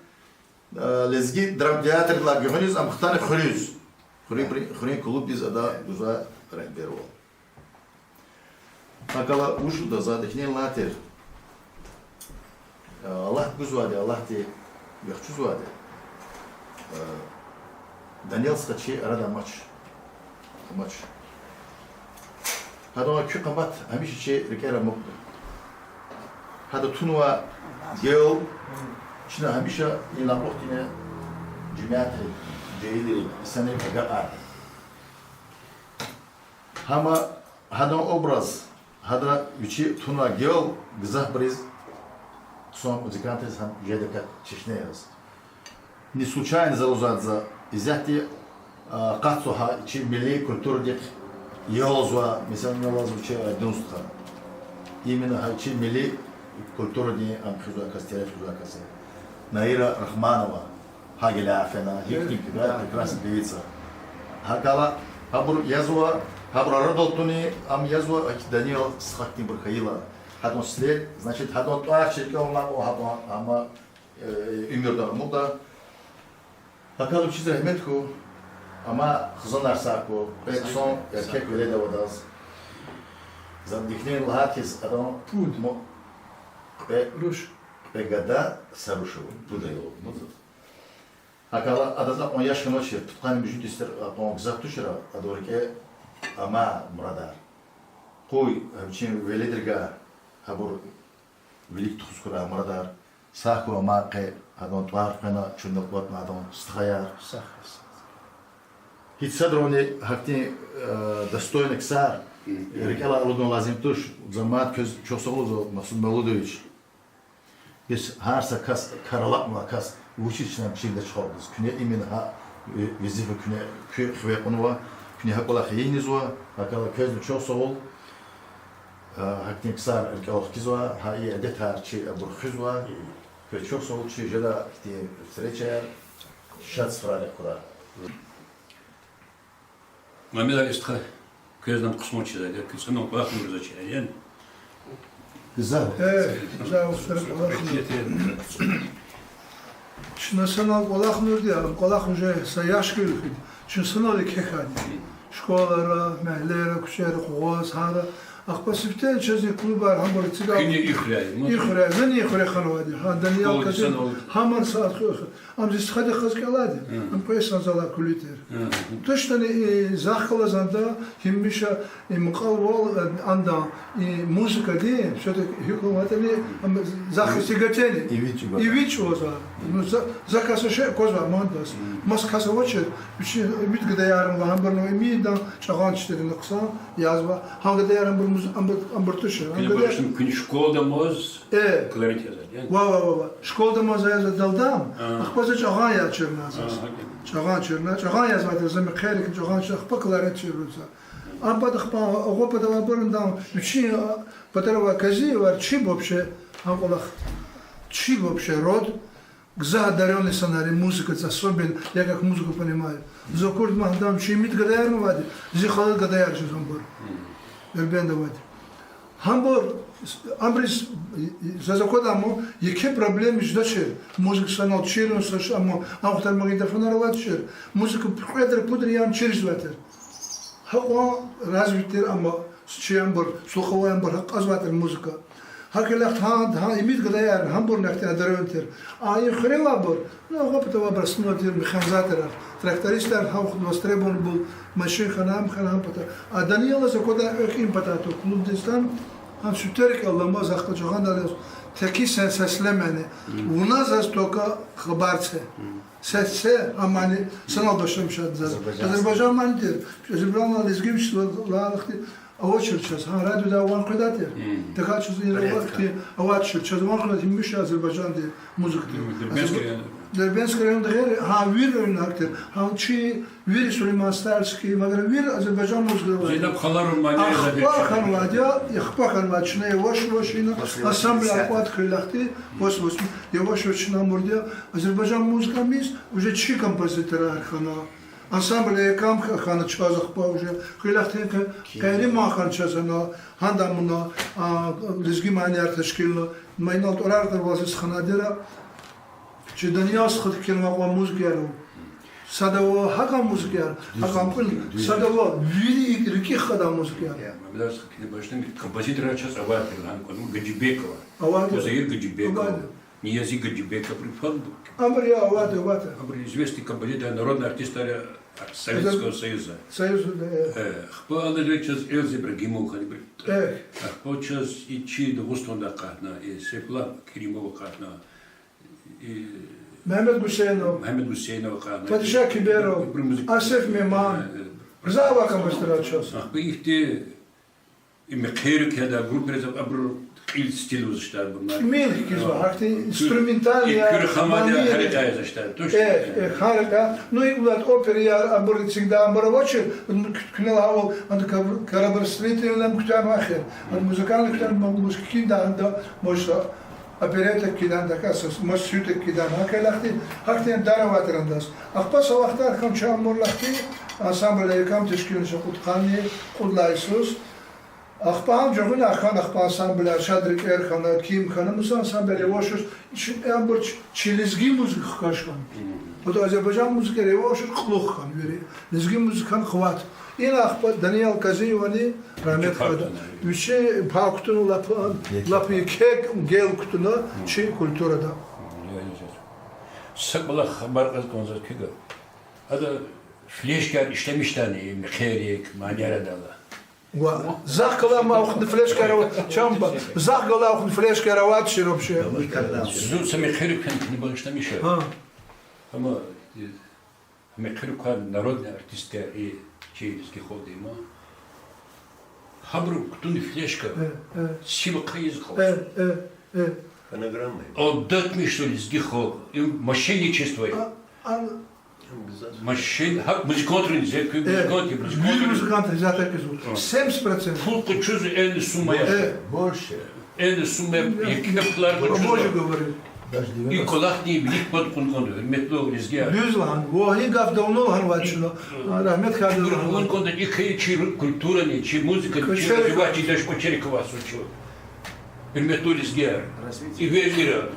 а, лезги драмтеатрдилай гуьгъуьниз ам хтана хуьруьз. Хуьруьн, хуьруьн клубдиз ада гузвай регьбервал. ГьакӀ хьайила вуч лугьуда, за ихьтин лагьай тир. Аллагьди гузвайди, Аллагьди яхцӀузвайди. Даниял стха чи арада амач. Амач. Гьадан куь къамат гьамиша чи рикӀера амукьда. Гьада тунвай гел, чна гьамиша и накьух тина жемятри, жегьилри, инсанри агакьарда. Гьама гьадан образ, гьада вичи тунвай гел гзафбуруз, хъсан музыкантриз гьам жедакай чешне яз. Не случайно за лугьузвайди я, исятда А, къацу гьа чи милли культурадихъ ялзава, месела, ялзава чи Айдун стха. Именно гьа чи милли культурадин ам хуьзва кас, тереф хуьзва кас. Наира Рахманова, гьа гила фена, гьихьтин прекрасная певица. ГьакӀ ала, гьабур язва, гьабур арадал туни, ам язва, гьахьтин Даниял стха хьтинбур хьайила. Гьадан след, значит, гьадан тӀвар чиркӀална, о гьадан, амма, э, уьмуьрда амукьда. ГьакӀ ала вичиз рагьмет хьуй, амма хизанар сагъ хьуй, кьве хъсан эркек велед ава адаз. За дихьни лагьайтӀа хьиз, адан пуд мо-, кьве, руш, кьве гада, са руш ава, пуд аял ава. ГьакӀ ала адаз акьван яш хьанвачир, пудкъанни муьжуьд йис тир, акьван гзаф тушир, адан рикӀе ама мурадар. Къуй, гьа вичин веледрикай, гьабур вилик тухуз хьурай мурадар. Сагъ хьуй ама къе, адан тӀвар хвена, чунал кӀватӀна адан стхаяр. Гьич садрани гьахьтин, э, достойный ксар рикӀелай алудун лазим туш, за мад квез чухсагъул лугьузва, Магьсуд Мавлудович. Бес гьар са кас, кар алакьнавай кас, вучиз чна чирдачхалдиз. Куьне именно гьа везифа куьне, куь хиве кьунва, куьне гьа кӀвалах ийизва, гьакӀ ала квезни чухсагъул, гьахьтин ксар рикӀелай хкизва, гьа и адетар чи абур хуьзва, квез чухсагъул, чи жедай ихьтин встречаяр шад суфрарихъ хьурай. Мамед-Али стха, квез ам хъсан чизвайди я, куь санал кӀвалахни гузвачир я. Гзаф. Э, гзаф вахтара кӀвалахна. Чна санал кӀвалахнавайди я, ам кӀвалах уже са яш хьайила хьайиди. Чна санал еке хьайиди. Школара, мягьлера, куьчера, къугъваз, гьара. Ахпа сифте чаз и клубар, гьабур цигар. Куьне и хуьряй, ну? И хуьряй, зани и хуьре хьанвайди. Гьа, Даниял Казим, гьамар са ахъа. Ам зи стхадихъ галаз кӀелайди, ам кьве инсан залай куьлуь тир. Туштани и захъ галаз анда, гьамиша и мукьвал, э, анда, и музыкади, всё-таки гьикӀ лагьайтӀани, ам захъ тигатени, ивичӀ вазва. Ну, за, за каса шей квазва мандас. Маса кас авачир, вичин имид гадаяр лагьанбурни имидан чӀагъан чтедин хъсан язва. Гьа гадаяр амбур муз-, амбур, амбур туш. Куьне гьа гадаяр башни куьне школада амаз Э. Кларнет язавайди я? Ва, ва, ва, ва. Школада амаз язва далдам, ахпа за чӀагъан яз чирна заз. ЧӀагъан чирна, чӀагъан язвайди я, за мехъерик чӀагъан чир, ахпа кларнет чирна за. Ам пад ахпа, агъо патав абурундан, вичин, а, патара ва кази вар чи вообще, гьа кӀвалах. Чи вообще род, гзаф одарённый инсанар я музыкада, особенно, я как музыку понимаю. За акурди магьдан чи имид гадаяр авайди, зи халад гадаяр жезва абур. Дербентда авайди. Гьабур, абуруз, заз аквада, амма еке проблема жедачир. Музыка санал чирун са ш-, амма а вахтара магнитофонар авачир. Музыка кьведра-пудра яна чир жезвай тир. Гьакьван развит тир, амма чи абур, слуховой абур гьакьван кьазвай тир музыка. ГьакӀ хьайила гьа, гьа имид гадаяр, гьабурни ахьтин одарённый тир. А и хуьре авайбур, ну, агъо патав абур основном тир механизаторар, трактористар, гьа вахт востребованный был, машин хьана, ам хьана, гьа пата. А Даниялаз аквадай экв им патай тир клубдиз атана, гьам сифте рикӀел алама, захъ галаз чӀагъандал яз, теки сес-, сеслемени. Вуна заз только хабар це. Сес це, амани санал башламишайди заз. Азербайжан мани тир, азербайжан лезги вич ла-, лалахъди. Авачир чаз, гьа, радиода ван къведай тир. Така чаз и вахтунда авачир чаз, ван къведай тир, гьамиша азербайжандин музыка тир. Дербентский район. Дербентский районда гъейри, гьа, вири районар тир. Гьа чи вири Сулейман-Стальский, вагьра вири азербайжан музыка авай. Ахпа хьанвайди я, ахпа хьанвайди чна яваш-яваш ина ансамблар кӀватӀ хьайила ахьтин, восемьдесят восемь, яваш-яваш чна амурди я, азербайжан музыка миз, уже чи композиторар хьана. Ансамбль Эйкам х-, хьана чаз ахпа уже. Хьайила ахьтин къе-, Къериман хьана чаз ана, гьадан муна, а, лезги манияр тешкилна. Ма инал тӀварар кьурвал заз ханадира. Чи Даниял стхадик кхьенвай кьван музыкаяр ава. Садава гьакӀан музыкаяр, гьакӀан кьуьл, садава вири рикӀик хкадай музыкаяр. Мамед-Али стха, куьне башламишайди, композиторар чаз авай тир, гьана кӀвалах, Гаджибекова. Авай тир. Узаир Гаджибекова. Авай тир. Ниязи Гаджибеков, абурун фамилияр. Абур я, авай тир, авай тир. Абур известный композитор, народный артистар я Советского Союза. Союза, да, э. Э, ахпа алай чаз Эльза Ибрагимова хьана, ибр-, э, ахпа чаз и чи Дагъустанда акъатна, и Сейфулла Керимова акъатна, и Мегьамед Гусейнов. Мегьамед Гусейнов акъатна. Падиша Киберов, ибур музык-, Асеф Меман. Э, э. Гзаф авай композиторар чаз. Ахпа ихьтин И мехъерик яда группайриз абур Кьил стиль лугьузвайди бу ма. Тӏимил хкизва, гьахьтин инструментальный, и куьр хамади манийри гьарикай язвайди, точно. Э, э, гьарикай. Ну, и улад операяр, абур эцигда, абур авачир, ну, куьт-, куьне лагьайвал, ана кор-, корабостроительный куьтягьан вахер. Ана музыкальный куьтягьан ма-, мус кхьинда, ана муса оперетта кхьидан, дакӏа сас, мус сюитда кхьидан, гьакӏ лахьтин, гьахьтин дар авайтӏа адаз. Ахпа са вахтар хьана чан мур лахьтин, ансамбль якӏан тешкилна кьудкъанни, кьуд лагьай йисуз. Ахпа гьам жугъуна хьана, ахпа ансамбль, Шад рикӏер хьана, ким хьана, мус ансамбль авачир, чи, абур чи, чи лезги музыка хкаж хьана. Мгм. Вот азербайжан музыка авачир кьулухъ хьана вири. Лезги музыкан къуват. Ина ахпа Даниял Казиевани, рагьмет хьурай, вичи пай кутуна лап, лап еке гел кутуна чи культурада. Са кӏвалах хабар кьаз кӏанзава заз квез. Ада флешкаяр ишлемишдани мехъерик, манияр адал? Ва, захъ галай ма укхна флешкаяр ава, чан ба, захъ галай укхна флешкаяр авачир вообще. Зун са мехъерик кван куьне бал ишлемиша. Гьа. Амма, э, мехъерик квай народный артистка и чи лезги халкьдин ма. Гьабуру кутуна флешка. Э, э. Сив ахъайиз кьаз. Э, э, э. Фонограмма. Алдатмишзава лезги халкь. Им мошенничество я. А, а, Машин, гьа, музыкантриз, э, куь музыкант, музыкантриз. Вири музыкантриз ятар квез. Семьдесят процентов. Пул къачузва энни сумма я. Э. Больше. Энни сумма я, еке пулар къачузва. О боже, говорю. И кӏвалахдин вилик пад кьун кӏанда, гьуьрметлу лезгияр. Дуьз лагьана, вагьи гаф давно лагьанвайди чна. Гьа, рагьмет хьурай. Ибур кьун кӏанда, и хьи чи культурани, чи музыкани, чи развивать ийидай кӏвачерик квай сус чун. Гьуьрметлу лезгияр. Эвернира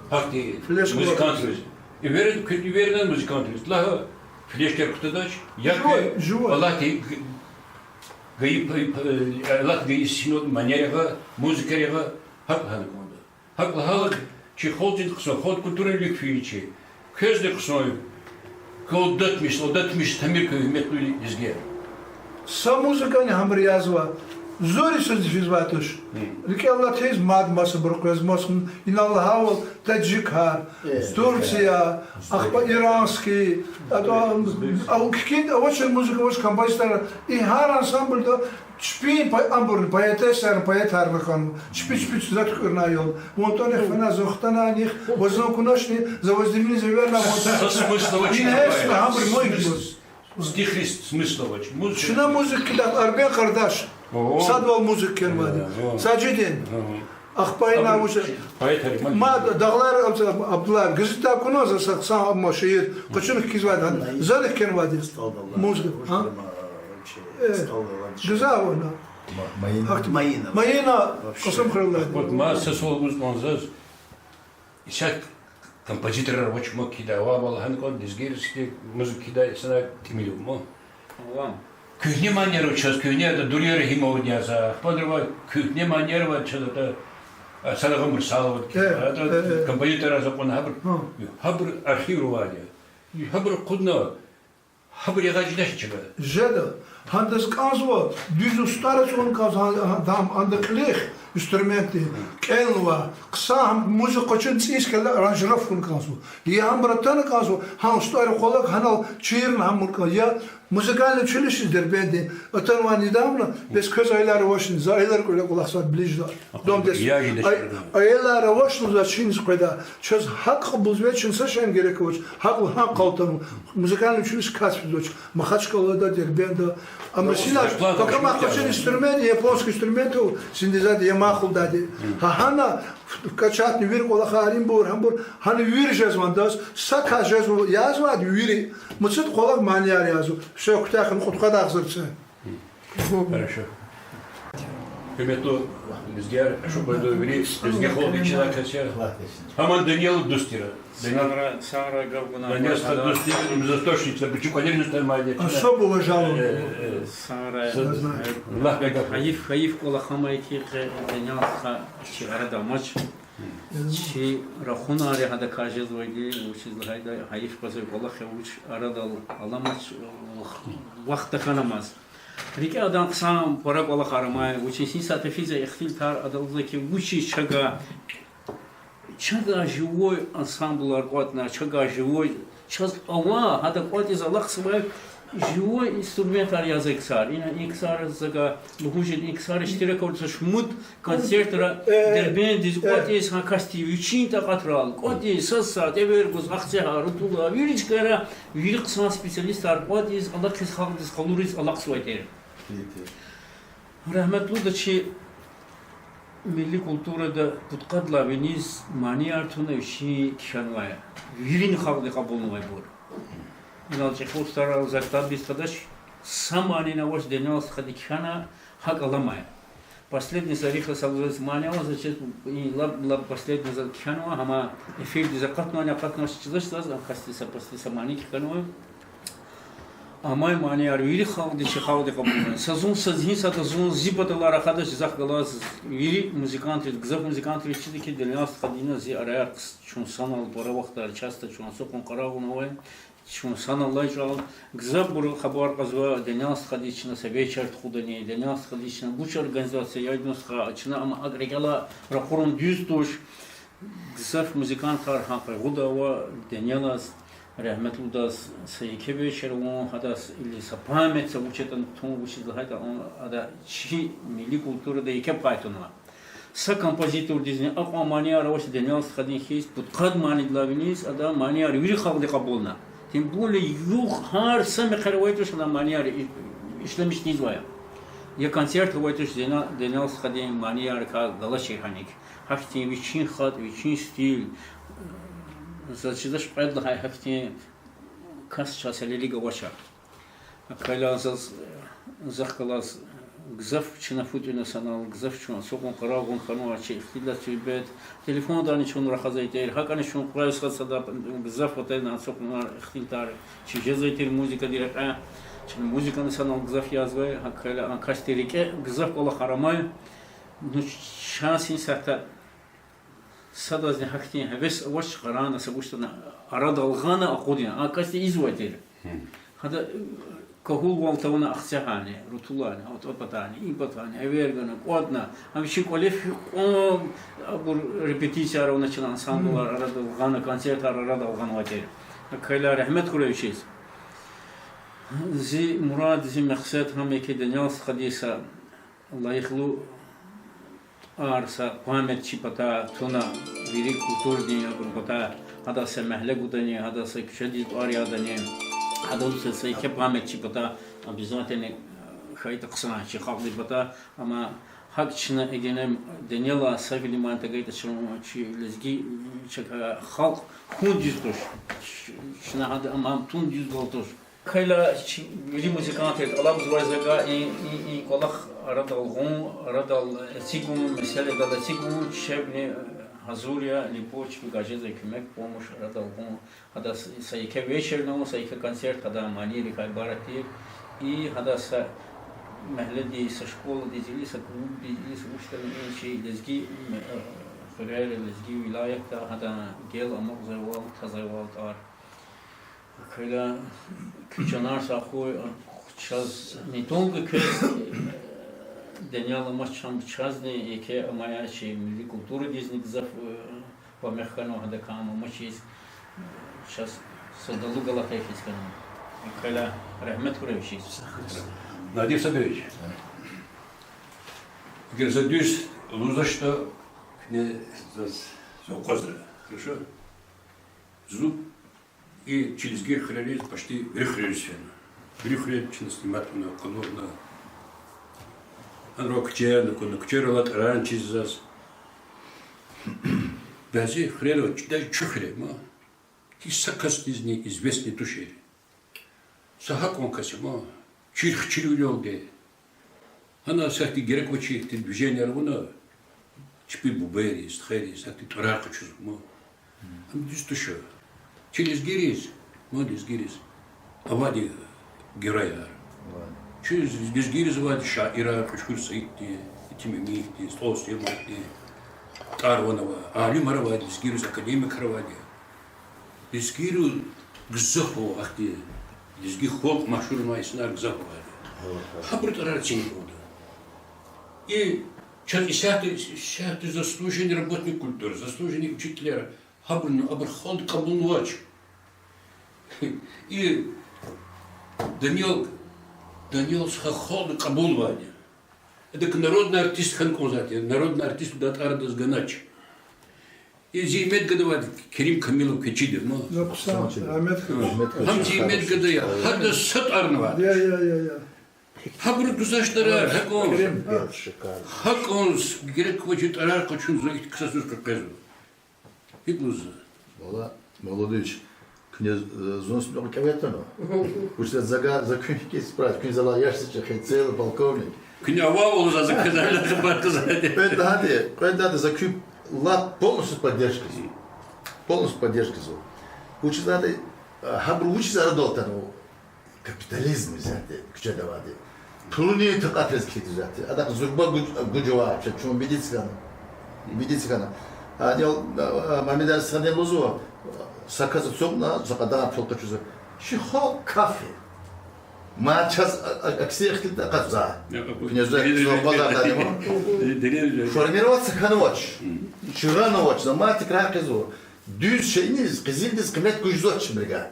гьахьтин музыкантриз. Эвер-, куь эверна музыкантриз лагь, флешкаяр кутадач, я куь, живой, живой. Аллагьди г-, гайи п-, п-, Аллагьди гайи синод манер ягъа, музыкаяр ягъа, гьакӏ лагьана кӏанда. Гьакӏ лагьайла, чи халкьдин хъсан, халкьдин культурадин вилик фейи чи. Квезни хъсан, квез алдатмиш, алдатмиш тамир квез, гьуьрметлу лезгияр. Са музыкани гьабур язва, зуриз физвай туш. Гьм. РикӀел алатиз мад масабур къвезмас, инал лагьайвал, таджикар, э, Турция, ахпа иранский, а то, а, кикин авачир музыка, авач композитор, и гьар ансамбльда чпин по-, абурни поэтессаяр, поэтарни хьанва, чпи-чпи чиза туькӀуьрнаял. Вун тӀварни хвена, зун хтана, нихъ, ва зун куначни, за ваз димни, за верна, вун. Са смысл авач. Ина гьеб гьабур мугьимбур. Стихриз смысл авач. Музыка. Чна музыка кида Арбен Къардаш. О. Садвал музыка кхьенвайди. О. Сажидин. О. Ахпа ина вуч. Поэтар, ма. Ма дагълар, Аб-, Абдулла, газетда куна за са хъсан, амма шиир. Къачуна кхьизвайди. Зани кхьенвайди. Музыка. Гьа? Э, гзаф вуна. Ма-, Маина. Ахт-, Маина. Маина. Вообще. Къасум хралла. Вот ма са суал гуз кӀанзава заз. Исят композиторар авач ма кхьидай, ава лагьана кӀанда, лезгийриз хьи музыка кхьидай инсанар тӀимил ава ма. Ава. Куьгьне манияр ава чаз, куьгьне ада Дурия Рагьимовади яза, ахпа ава куьгьне манияр ава чаз ада, а, Сарагъам Русаловади кхьида, э, ада, э, э, композиторар акъвазна гьабур, гьа, гьабур архивда авайди я. Гьабур акъудна, гьабур ягъай жедач чна. Жеда. Гьандаз кӀанзава, дуьз устӀар ацукьун кӀанзава, гьа-, гьа-, гьам анда кьилихъ инструментдин, кӀелнава, хъсан гьам музыка къачун цӀийиз хьайила аранжировка авун кӀанзава. Я гьабур атана кӀанзава, гьа устӀаррин къвалав гьанал чирна гьам авун кӀан-, я музыкальный училище Дербентдин атанвай недавно, бес квез аялар авачни, за аялар кӀвале кӀвалахзавайди ближда. Дом детства. Я жедач. Ай-, аялар авачни за чиниз къведа. Чаз гьакӀ кьабулзавай, чна са шейни герек авач. ГьакӀ лагьана кӀалтӀанва. Музыкальный училище кас физвач. Махачкъалада, Дербентда. Амма сина, зарплата пакамахъ къачун инструмент, японский инструмент ава, синдизад Ямахалдади. Гьа гьана вкачатни вири кӀвалахар, имбур, гьамбур, гьана вири жезва адаз, са кас жезва, язвайди вири. Муцид кӀвалах манияр язва. Всё, куьтягь хьана, кьудкъад агъзур це. Хорошо. Гьуьрметлу лезгияр, ашукь Байдуеври, лезги халкьдин чна кас я. Гьаман Даниялдин дуст тир. Даниял. Сагърай, сагърай, гаф гунагь. Даниял стха дуст тир, им заз точно чна, бучи кӀвалерни танмайди я. Особо уважал. Э, э. Сагърай. Аллагь бегьа. Гьайиф, гьайиф кӀвалах амай хьи, Даниял стха чи арада амач. Чи рахунар я гьадакай жезвайди, вучиз лагьайтӀа гьайиф къвезвай кӀвалах я, вуч арадал аламач, вахт тахьанмаз. РикӀе адан хъсан пара кӀвалахар амай, вучиз гьисятда физвай ихтилатар адалзава хьи, вучиз чавай, чавай живой ансамблар кӀватӀна, чавай живой, чаз ава, гьада кӀватӀиз алахъзавай, Живой инструментар яза ксар. Ина и ксар, за лугьуз жеда, и ксар иштирак авуртӀа шумуд концертра Дербентдиз кӀватӀиз, гьа касди вичин такьатрал кӀватӀиз, сад-сад эвер гуз, ахцегьар, рутула, вири чкайра, вири хъсан специалистар кӀватӀиз, алахъиз, халкьдиз къалуриз алахъзавай тир. Рагьметлуда чи милли культурада пудкъадалай виниз манияр туна вичин кхьенвай. Вирин халкьди кьабулнавайбур. Инал чӀехи устарар, за китабдиз тадач, са манини авач, Денял стхади кхьена, гьакӀ аламай. Последний са рихра са лугьуз мани аваз, заз чиз, и лап, лап последний заз кхьенва, гьама эфирдиз акъатнавани, акъатнавач чидач заз, а касди са последний са мани кхьенва. Амай манияр вири халкьди, чи халкьди кьабулнай. Са зун, са зин, сада зун зи паталай рахадач, захъ галаз вири музыкантриз, гзаф музыкантриз чида хьи, Денял стхадини зи араяр хъс-, чун санал пара вахтара часто чун ацукьун къарагъна авай, чун санал алай чӀал, гзафбур хабар кьазва, Денял стхади чна са вечер тухудани, Денял стхади чна вуч организация яд нусха, чна ам акӀ рикӀелай ракъурун дуьз туш. Гзаф музыкантар гьа къайгъуда ава, Денял стхаз, рагьметлудаз са еке вечер авун, гьадаз или са память са вуч ятӀани тун, вучиз лагьайтӀа ада чи милли культурада еке пай тунва. Са композитордизни акьван манияр авач Денял стхадин хьиз, пудкъад манидилай виниз ада манияр вири халкьди кьабулна. Тем более югъ гьар са мехъер авай туш ана манияр и-, ишлемиш тийизвай. Я концерт авай туш Денял стхадин манияр галачир гьаник. Гьахьтин вичин хатӀ, вичин стиль. Заз чидач кьвед лагьай гьахьтин кас чаз гьелелиг авач. Акайла заз, захъ галаз гзаф чна фу тӀуьна санал, гзаф чун ацукьун къарагъун хьанва чи ихтилат суьгьбет. Телефондани чун рахазвай тир, гьакӀани чун къвез-къвез сада гзаф атайна ацукьунар, ихтилатар чи жезвай тир музыкадин рекье. Чна музыкани санал гзаф язавай, гьакайла а касди рикӀе гзаф кӀвалахар амай. Ну, чаз исятда садазни гьахьтин гьевес авач, къарагъна са вуч ятӀани арадал гъана акъудин, а касди ийизвай тир. Гьада кагьулвал тавуна ахцегьарни, рутуларни, а патани, и патани, эвер гана, кӀватӀна, гьам вичин кӀвале фикьван, абур репетицияр авуна чна ансамблар арадал гъана, концертар арадал гъанвай тир. Акайла рагьмет хьурай вичиз. Зи мурад, зи мехсед гьам я хьи, Денял стхадиз са лайихлу тӀвар, са память чи патай туна, вири культурадин абур патай, гьадаз са мягьле гудани, гьадаз са куьчедиз тӀвар ядани, гьадаз са, са еке память чи патай обязательно хьайитӀа хъсан чи халкьдин патай. Амма гьакӀ чна эгена Деняла са внимание тагайтӀа чун чи лезги чка халкь хьун дуьз туш. Чна гьада аман тун дуьзвал туш. Акайла чи вири музыкантри тӀалабзавай завай и, и, и кӀвалах арадал гъун, арадал эцигун, месэладал эцигун, чебни гьазур я, либо чпи гажезвай куьмек, помощь арадал гъун. Гьадаз са еке вечерни авун, са еке концерт, гьадан манийрикай ибарат тир. И гьадаз са мягьледиз, са школадиз, или са клубдиз, или са вуч ятӀани, и чи лезги хуьрера, лезги вилаятда гьадан гел амукьзавайвал, тазвайвал тӀвар. Акайла куь чанар сагъ хьуй, чаз не только квез, Денял амач, чан чазни, еке амай чи милли культурадизни гзаф помех хьанва гьадакай амачиз, чаз са далу галатайхьиз хьанва. Акайла рагьмет хьурай вичиз. Надир Сабирович, эгер за дуьз лугьузвачтӀа, куьне заз, заз акъвазра. Хорошо? Зун и чи лезги хуьрериз, почти вири хуьрериз фена. Вири хуьре чна снимать авуна, къалурна. Гьанра куьчеярни акуна, куьчерал тӀварарни чизва заз. Бязи хуьрера, даже чи хуьре, ма, гьич са касдизни известный тушир. Са гьакьван кас я, ма, чирхчирвилелди. Гьана сахьтин герек авачир ихьтин движенияр авуна, чпин бубайриз, стхайриз, сахьтин тӀварар къачузва, ма. Ам дуьз туш. Чи лезгийриз, ма, лезгийриз авайди геройар. Чи лезгийриз авайди шаирар, Кьуьчхуьр Саидди, Етим Эминди, СтӀал Сулейманди, тӀвар-ван авай алимар авайди, лезгийриз академикар авайди. Лезгийри гзаф ава ахьтин, лезги халкь машгьурнавай инсанар гзаф авайди. Гьабурун тӀварар эцигнавайди. И чаз исятда, исятда заслуженный работник культуры, заслуженный учителяр, гьабурни, абур халкьди кьабулнавач. И Даниел, Даниел стха халкьди кьабулнавайди. Адак народный артист хьана кӀанзавайди, народный артист лугьудай тӀвар адаз ганач. И зи имет гада авайди Керим Камилов, квез чида, ма. Гьам зи имет гада я, гьадаз са тӀварни авач. Гьабуру гзаф тӀварар, гьакӀан, гьакӀан герек квачир тӀварар къачуна зун ихьтин ксариз къекъвезва. ГьикӀ лугьузва? Валлагь, Мавлудович, куьне зун са мукьва кӀеветӀ атана. Вучиз лагьайтӀа за куьн хьиз спрашиваю, куьн залай яшдин чӀехи, целый полковник. Куьне авайвал за, за квез гьеле хабар кьазвайди. Кьвед лагьайди, кьвед лагьайди, за куьн лап полностью поддержка ийизва. Полностью поддержка ийизва. Вучиз лагьайтӀа, гьабуру вучиз арадал атанва? Капитализм исятда куьчеда авайди. Пулунин такьатриз кхьизвайди. Адахъ зурба гуж, гуж авай чун убедиться хьана. Убедиться хьана. Адал, а, Мамедар стхани лугьузва, са кас ацукьна, са кьадар пул къачузва. Чи халкь кафи. Ма чаз, а, а, акси ихтилат акъатзава. Куьне зун аквазвайди ма. Формироваться хьанвач. Чранвач, за ма тикрар хъийизва. Дуьз шейиниз, къизилдиз къимет гузвач чна рикӀе.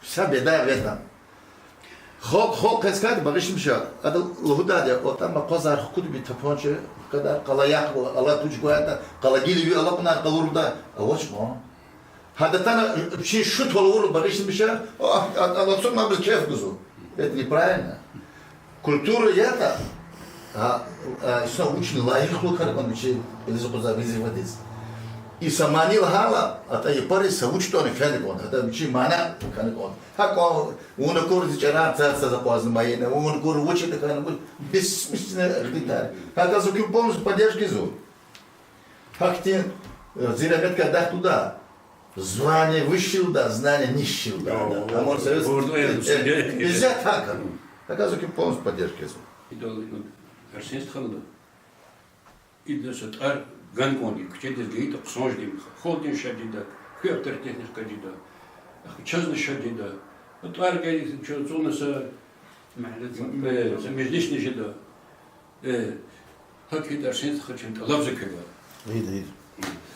Вся беда в этом. Халкь, халкь къецкайди багъишмиш я. Ада лугьудайди я, отӀа ам акъвазар хкудби тапанча, кьадар къала яхъ, алай тушир гвайда, къала гила ви алакьунар къалурда, авач ман. Гьада атана вичин шутвал авурла багъишмиш я, а, а, ала цугъна абуруз кеф гузва. Это неправильно. Культура ятӀа, а, а, инсан вучни лайихлу кар кьван вичи, илиз кьузвай визивадиз. Инсан мани лагьайла, атӀа япариз са вуч ятӀани фена кьван, атӀа вичин мана хьана кьван. ГьакӀ кьван, вун акур зи чӀарар цаз-цаз акъвазна майина, вун акур вуч ятӀа хьана, бессмысленно гъидитар. ГьакӀ за куьн полностью поддержка ийизва. Гьахьтин, э, зи рагъаткай дахдуда. Звание высший лугьуда, знание низший лугьуда. О, Амур Союз, о, э, э, везде так. Оказывается, полностью поддержка есть. Идал, ну, Арсен стханлу. Ида са тӀвар гана кӀанда, куьчедиз гайитӀа хъсанди, халкьдин шадида, куь авторитетни хкажида, чазни шадида. ТӀвар гайи чаз цӀуна са Э, са межлисни жеда. Э, гьакӀ хьайитӀа, Арсен стха, чун тӀалабзава квевай. Гьида, гьида.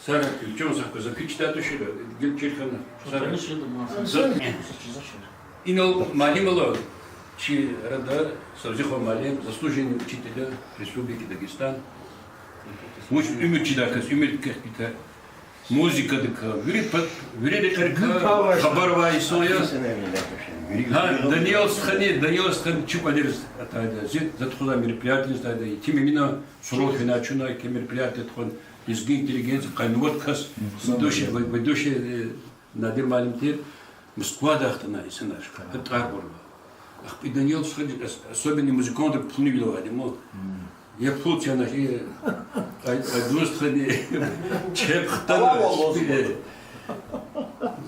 Сара, чун са квез кичӀ тӀа тушира, гила чир хьана. Сара. Са-, инал муаллим ала, чи арада Савзихо муаллим, заслуженный учитель Республики Дагестан. Вуч уьмуьр чидай кас, уьмуьр квехъ гайитӀа. Музыкадикай, вири па-, вири рекьерикай хабар авай инсан я. Гьа, Даниел стхани, Даниел стхани чи кӀвалериз атайди я. Зи, за тухузвай мероприятиейриз атайди я. Етим Эминан сурал фена чна, еке мероприятие тухвана, лезги интеллигенция, къанни вад кас, ведущий, ведущий, э, Надир муаллим тир. Москвадай хтана инсанар, гьа тӀвар гурла. Ахпа Даниел стхади, ос-, особенно музыкантриз пулни вил авайди, мо. Я пул чана, и, ай, Айдун стхани, чеб хтана,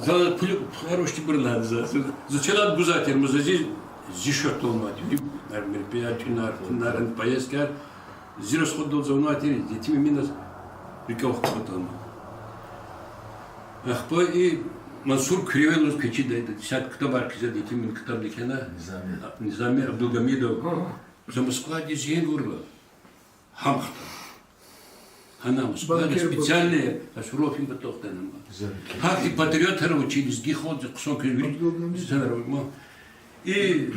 за пул, пул гьарушди бурла за, за, за челяд гузвай тир, мо за зи, зи шотдал мад, вири мероприятиеяр, пулар, поездкаяр, зи расходдал за авунвай тир, Етим Эминаз рикӀел хкудатӀа ма. Ахпа и Мансур Куьревелуз квез чида, десятки ктабар кхьизва, Етим Эмин ктабдик хьана. Низами. Низами Абдулгьамидов. За Москвадиз зенг авурла, гьам хтана. Гьана Москвада специальный, а сурал фин патал хтана ма. Гьахьтин патриотар ава чи лезги халкьдин, хъсан квез вири инсанар ма. И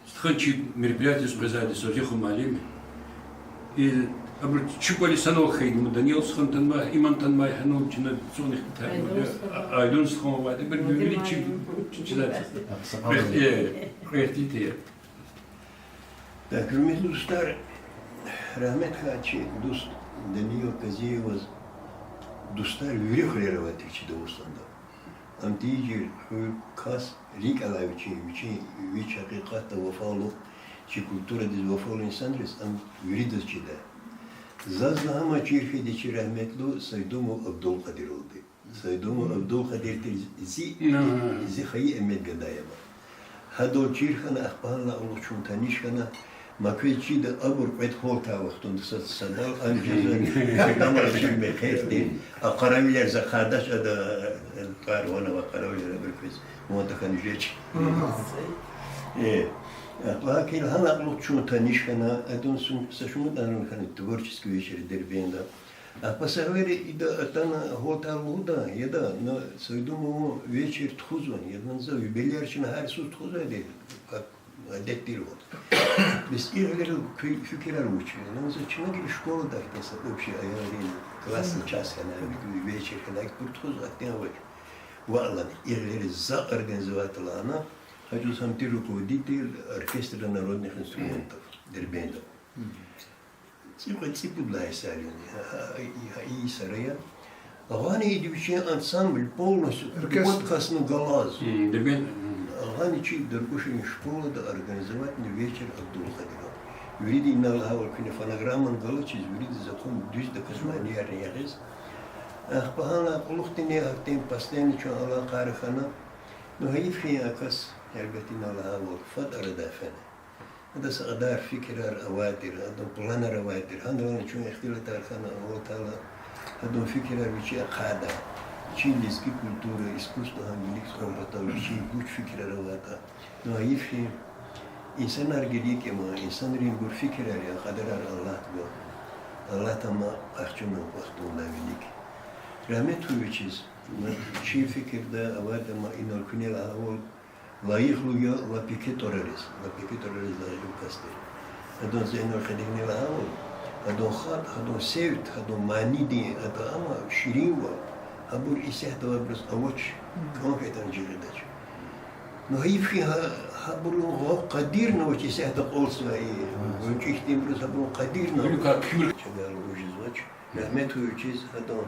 стха чи мероприятиейриз къвезвайди Савзихо муаллим. И абуру чи кӀвале санал хьайиди ма, Даниел стхани танмай, Иман танмай, гьанал чна цӀугъна ихтилатар авурди я, Айдун стха авайди, абуру вири чи, чи, чи, э, кьве ихтилат я. Так, гьуьрметлу дустар, рагьмет хьайи чи дуст Даниел Казиеваз, дустар вири хуьрера авай тир чи Дагъустанда. Ам тийижир хуьр, кас, рикӀ алай вичин, вичин, вич гьакъикъатда вафалу, чи культурадиз вафалу инсанриз ам виридаз чида. Заз лагьана чир хьайиди чи рагьметлу Сайдумов Абдулкьадиралди. Сайдумов Абдулкьадир тир зи, зи хайи эмет гада я ма. Гьадал чир хьана, ахпа гьанал алукь чун таниш хьана, ма квез чида, абур кьвед гьалтай вахтунда са, садал ам жезва, гьадамаз чир мехъер тир, а къаравилар за къардач ада, тӀвар-ван авай къаравилар, абур квез ван тахьана жеч. Э, ахпа гьакӀ хьайила гьанал алукь чун таниш хьана, адан сун-, са шумуд лагьана хьана творческий вечер Дербентда. Ахпа са вири ида атана гьалтай лугьуда, яда, на Сайдумован вечер тухузвани, яда, на за юбиляр чна гьар йисуз тухузвайди, как Адет тирвал. Бес и гъилерал куь фикирар вуч я? Ана за чна гила школада хьтин са общий аялрин классный час хьана, вечер хьана, куьр тухуз ахьтин авач. Ваъ лагьана, и гъилериз за организовать лагьана, гьа жуз гьам тир руководитель оркестра народных инструментов Дербентда. Цӏикьвед-цӏипуд лагьай йисар яни, гьа, гьа, гьа и йисара я. Гъана ида вичин ансамбль полностью кьуд касни галаз. Гъана чи Даркушин школада организовать авуна вечер Абдулкъадиран. Вирида инал лагьайвал куьне фонограммани галачиз, вирида закон дуьздаказ манияр ягъиз. Ахпа гьана кьулухъ тини гьахьтин постоянно чун алакъайра хьана. Ну, гьайиф хьи, а кас, гьелбетда, инал лагьайвал фад арадай фена. Адаз а кьадар фикирар авай тир, адан планар авай тир. Гьадалай чун ихтилатар хьана, Аллагь Таала гьадан фикирар вичи ахъайда. Чи лезги культура, искусство гьам вилик кутун патал вичин вуч фикирар аватӏа. Ну, гьайиф хьи, инсанар герек я ма, инсанринбур фикирар я, кьадарар Аллагьди гва. Аллагьди гьам ахчуна вахтунда вилик. Рагьмет хьуй вичиз, чи фикирда аватӏа ма, инал куьне лагьайвал, лайихлу я лап еке тӏварариз, лап еке тӏварариз лайихлу кас тир. Адан зенал хедигни лагьайвал, адан хатӏ, адан севд, адан манидин, ада ама ширинвал, гьабур исятда авайбуруз авач, кӏан хьайитӏани жи гъидач. Ну, гьайиф хьи, гьа, гьабурун гъа-, къадирни авач исятда акьалтзавай, гъвечӏи хьтинбуруз гьабурун къадирни авач. Чавай лугьуз жезвач. Рагьмет хьуй вичиз, гьадан,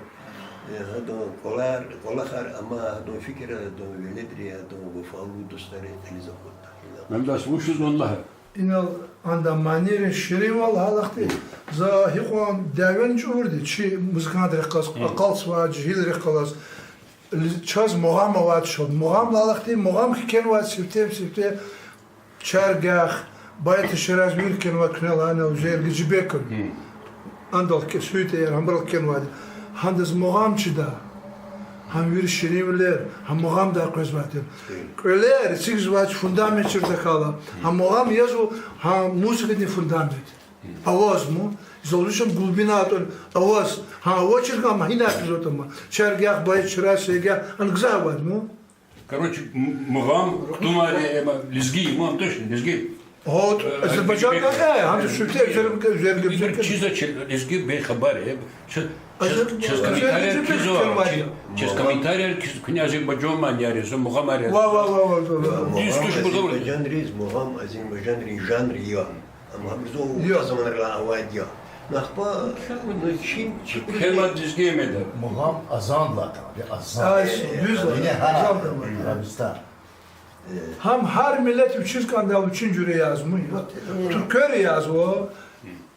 э, гьадан кӏвалар, кӏвалахар ама, гьадан фикирар, гьадан веледри, гьадан вафалу дустари кьилиз акъудда. Мемдас, вучиз ван лагьа? Инал анда манийрин ширинвал гьалахъди, за гьикьван дявени чӏугурди, чи музыкантрихъ галаз, акьалтзавай жегьилрихъ галаз, чаз мугъам авайди ша. Мугъамдал гьалахъди, мугъам кхьенвайди сифте-сифте Чаргах, Байт Шираз вири кхьенвай куьне лагьана Узейр Гьажибеков. Андал кхье-, Суьйтӏер, гьабурал кхьенвайди. Гьандаз мугъам чида. Гьам вири ширинвилер, гьам мугъамдай къвезвай тир. Кӏвалер эцигзавай фундамент чир тахьайла. Гьам мугъам язва, гьам музыкадин фундамент. Аваз ма, залушам глубина атӏун аваз. Гьа авачиркам гьина физватӏа ма. Чаргах, Байт Шираз, Сейгах, ана гзаф авайди ма. Короче, м-, мугъам, кутунвайди, э, ма, лезги, мугъам точно, лезги. Гьа, э, азербайжан, э, э, гьам Суьйтӏер, э, Узейр Гьажибеков, ибур чиз я, лезги бейхабар, э, чаз, чаз, чаз комментарияр кхьизва, чаз комментарияр кхьиз, куьне азербайжан манияр язва, мугъамар язва. Ва, ва, ва, ва, ва. Дуьз туш, мугъам. Азербайжанриз мугъам азербайжанрин жанр я. Амма гьабуруз о заманрилай авайди я. Ахпа, ну, чи, чи кхьенвайди лезги я мегьда. Мугъам азандилай атанвайди, азан. Ай, дуьз лагьана, азандилай. Гьам гьар миллет вичиз кӏандал вичин жуьре язва. Турквер язва,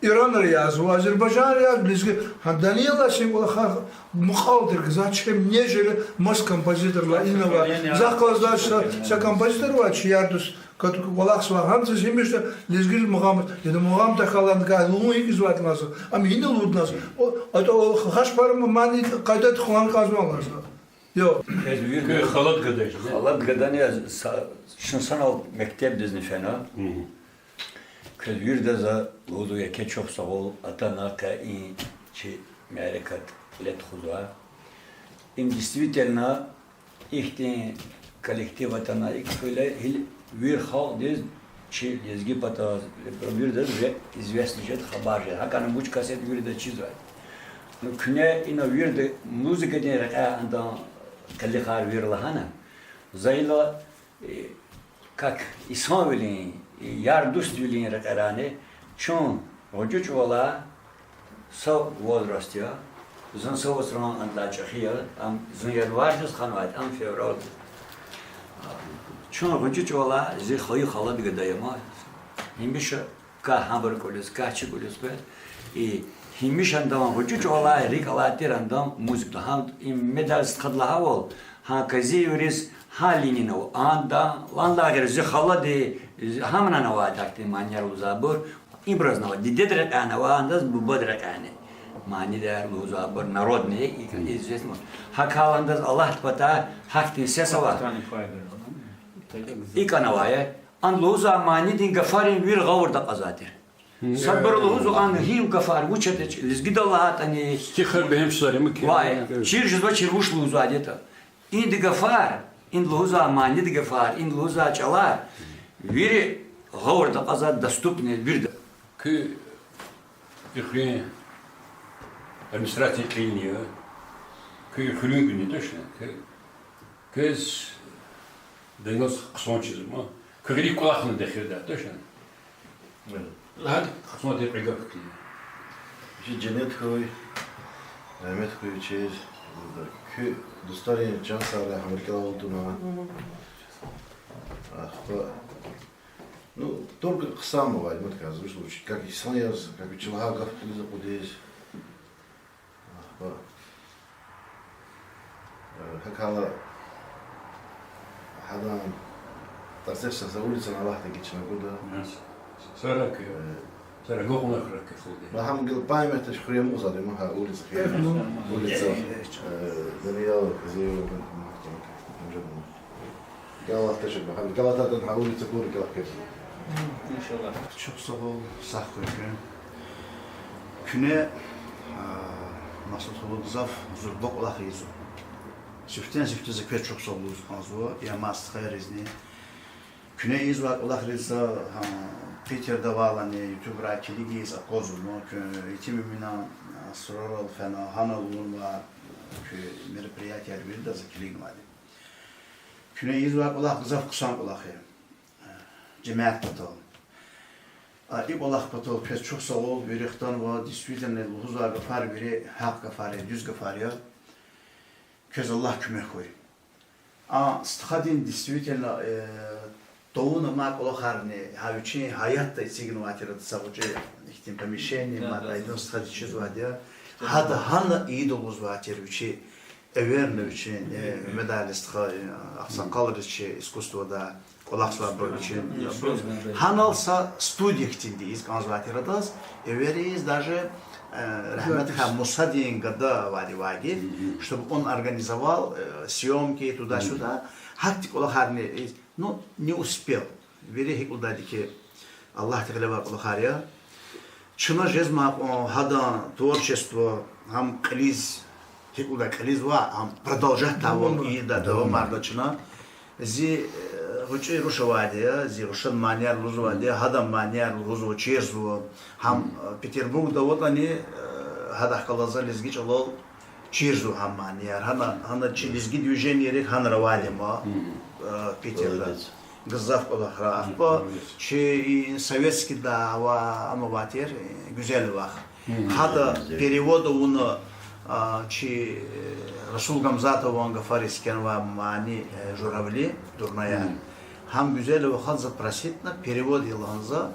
иранри язва, азербайжанри язва, лезги. Гьа Данила син кӏвалахар мукьвал тир гзаф, чем нежели маса композиторрилай инал ава. Захъ галаз са, са композитор ава, чи яр-дуст, кат-, кӏвалахзавай, гьандиз гьамиша лезги мугъам, яда мугъам тахьайла, гьа лугьун гьикӏ ийизватӏа лазим, ам гьина лугьуз лазим. О, атӏа о хашпар мани къайдада хъувун кӏанзавайла лазим. Квез вирида халат гадани я, са-, чна санал мектебдизни фена. Квез виридаз за лугьузва еке чухсагъул атана къе и чи мярекат кьиле тухузва. Им действительно ихьтин коллектив атана, икӏ хьайила гьил вири халкьдиз, чи лезги патаз, виридаз уже известно жеда, хабар жеда. Гьакӏни вуч кас ятӏа виридаз чизвай. Ну, куьне ина вирида музыкадин рекьяй адан къилихар вири лагьана. За ила как инсанвилин, яр-дуствилин рекьерани, чун гъвечӏи чӏавалай, са возраст я, зун са вацран адан чӏехи я, ам зун январдиз ханвайди, ам февралдиз. Чун гъвечӏи чӏавалай зи хайи халад гада я ма, гьамиша квай гьабур кӏвализ, квай чи кӏвализ къвез. И гьамиша адан гъвечӏи чӏавалай рикӏ алай тир адан музыкада. Гьа и медал стхади лагьайвал, гьа Казиевриз гьа линияни ава. Адан, анлай гъейри зи халади, гьамни авай ахьтин манияр лугьузвайбур, ибурузни ава. Дидеди рекьяйни ава, адаз бубади рекьяйни. Манияр лугьузвайбур народный, и, известно. Гьакӏ хьайила адаз Аллагьдин патай гьахьтин сес ава. Икӏ авай я. Ан лугьузвай манидин гафарин вири гъавурда акьазвай тир. Садбуру лугьузва, ан гьим гафар, вуч ятӏа, лезгидал лагьайтӏани. Стихар бегьемшзавайди я ма. Вай, чир жезвачир вуч лугьузвайди ятӏа. Инди гафар, инди лугьузвай маниди гафар, инди лугьузвай чӏалар вири Гъавурда кьазва доступный вирида. Куь и хуьруьн администрация кьилни я. Куь и хуьруьн гуьни тушни. Куь, квез Даниял хъсан чизва ма. Куь гъилик кӀвалахна дехирда тушни. ЛагьайтӀа хъсан тир кьве гаф куьне. Чи женнет хьуй, рагьмет хьуй вичиз. Куь дустарин чан сагърай, гьам рикӀелай алудна. Ахпа. Ну, только хъсан авай, мад кӀанзавач, как инсан яз, как вичи лагьай гаф килиз акъудиз. Ахпа. Э, гьакала гьадан тарцихза са улицани Аллагьди гична гуда. Сара ки, э, сара гокъуна храк кефулди. Ма гьам гила памятдаш хуьре амукьзавайди ма гьа улица хьи. Улица, э, Даниял Казиев, Мухтар, Мухтар. Галат тешеб, гьа галат атана гьа улица кур галат кеф. Иншаллагь. Чухсагъул, сагъ хьуй куьн. Куьне, а, Масудхулу, гзаф зурба кӀвалах ийизва. Сифтени-сифте за квез чухсагъул лугьуз кӀанзава, я ма стхайризни. Куьне ийизвай кӀвалахриз за, а, Питерда авайлани, ютубрай килигиз акъвазва, ну, куьн Етим Эминан, а, сурарал фена, гьанал авунвай, куь мероприятиеяр вирида за килигнавайди. Куьне ийизвай кӀвалах гзаф хъсан кӀвалах я. Жемят патал. А, и кӀвалах патал квез чухсагъул, вири хтанва, действительно, лугьузвай гафар вири гьахъ гафар я, дуьз гафар я. Квез Аллагь куьмек хьуй. А стхадин действительно, э, тавуна амай кӀвалахарни, гьа вичин гьаятда эцигнавай тир ада са гъвечӀи ихьтин помещение, мад Айдун стхади чизвайди я. Гьада гьана ийида лугьузвай тир вичи, эверна вичин, э, Мегьамед Али стха, э, агъсакъалриз чи искусствода кӀвалахзавайбур вичин. Гьанал са студия хьтинди ийиз кӀанзавай тир адаз, эвериз даже, э, рагьметхъай Мусадин гада авайди ваги, чтобы он организовал, э, съёмки туда-сюда. Гьахьтин кӀвалахарни, ну, не успел. Вири гьикӀ лугьудайди хьи, Аллагьди гъилевай кӀвалахар я. Чна жезмай кьван гьадан творчество, гьам кьилиз, гьикӀ лугьудай, кьилиз ваъ, гьам продолжать тавун ийида, давамарда чна. Зи, э, гъвечӀи руш авайди я, зи рушан манияр лугьузвайди я, гьадан манияр лугьузва, чирзава. Гьам, э, Петербургда аватӀани, э, гьадахъ галаз за лезги чӀалал чирзава гьам манияр. Гьана, гьана чи лезги движениейрик гьанра авайди я ма, э, Питерда. Гзаф кӀвалахра. Ахпа чи и советскийда ава, ам авай тир, э, Гуьзел вах. Гьада перевод авуна, а, чи, э, Расул Гамзатован гафариз кхьенвай мани, э, Журавли, дурнаяр. Гьам Гуьзел вахаз запроситьна перевод ая лагьана за,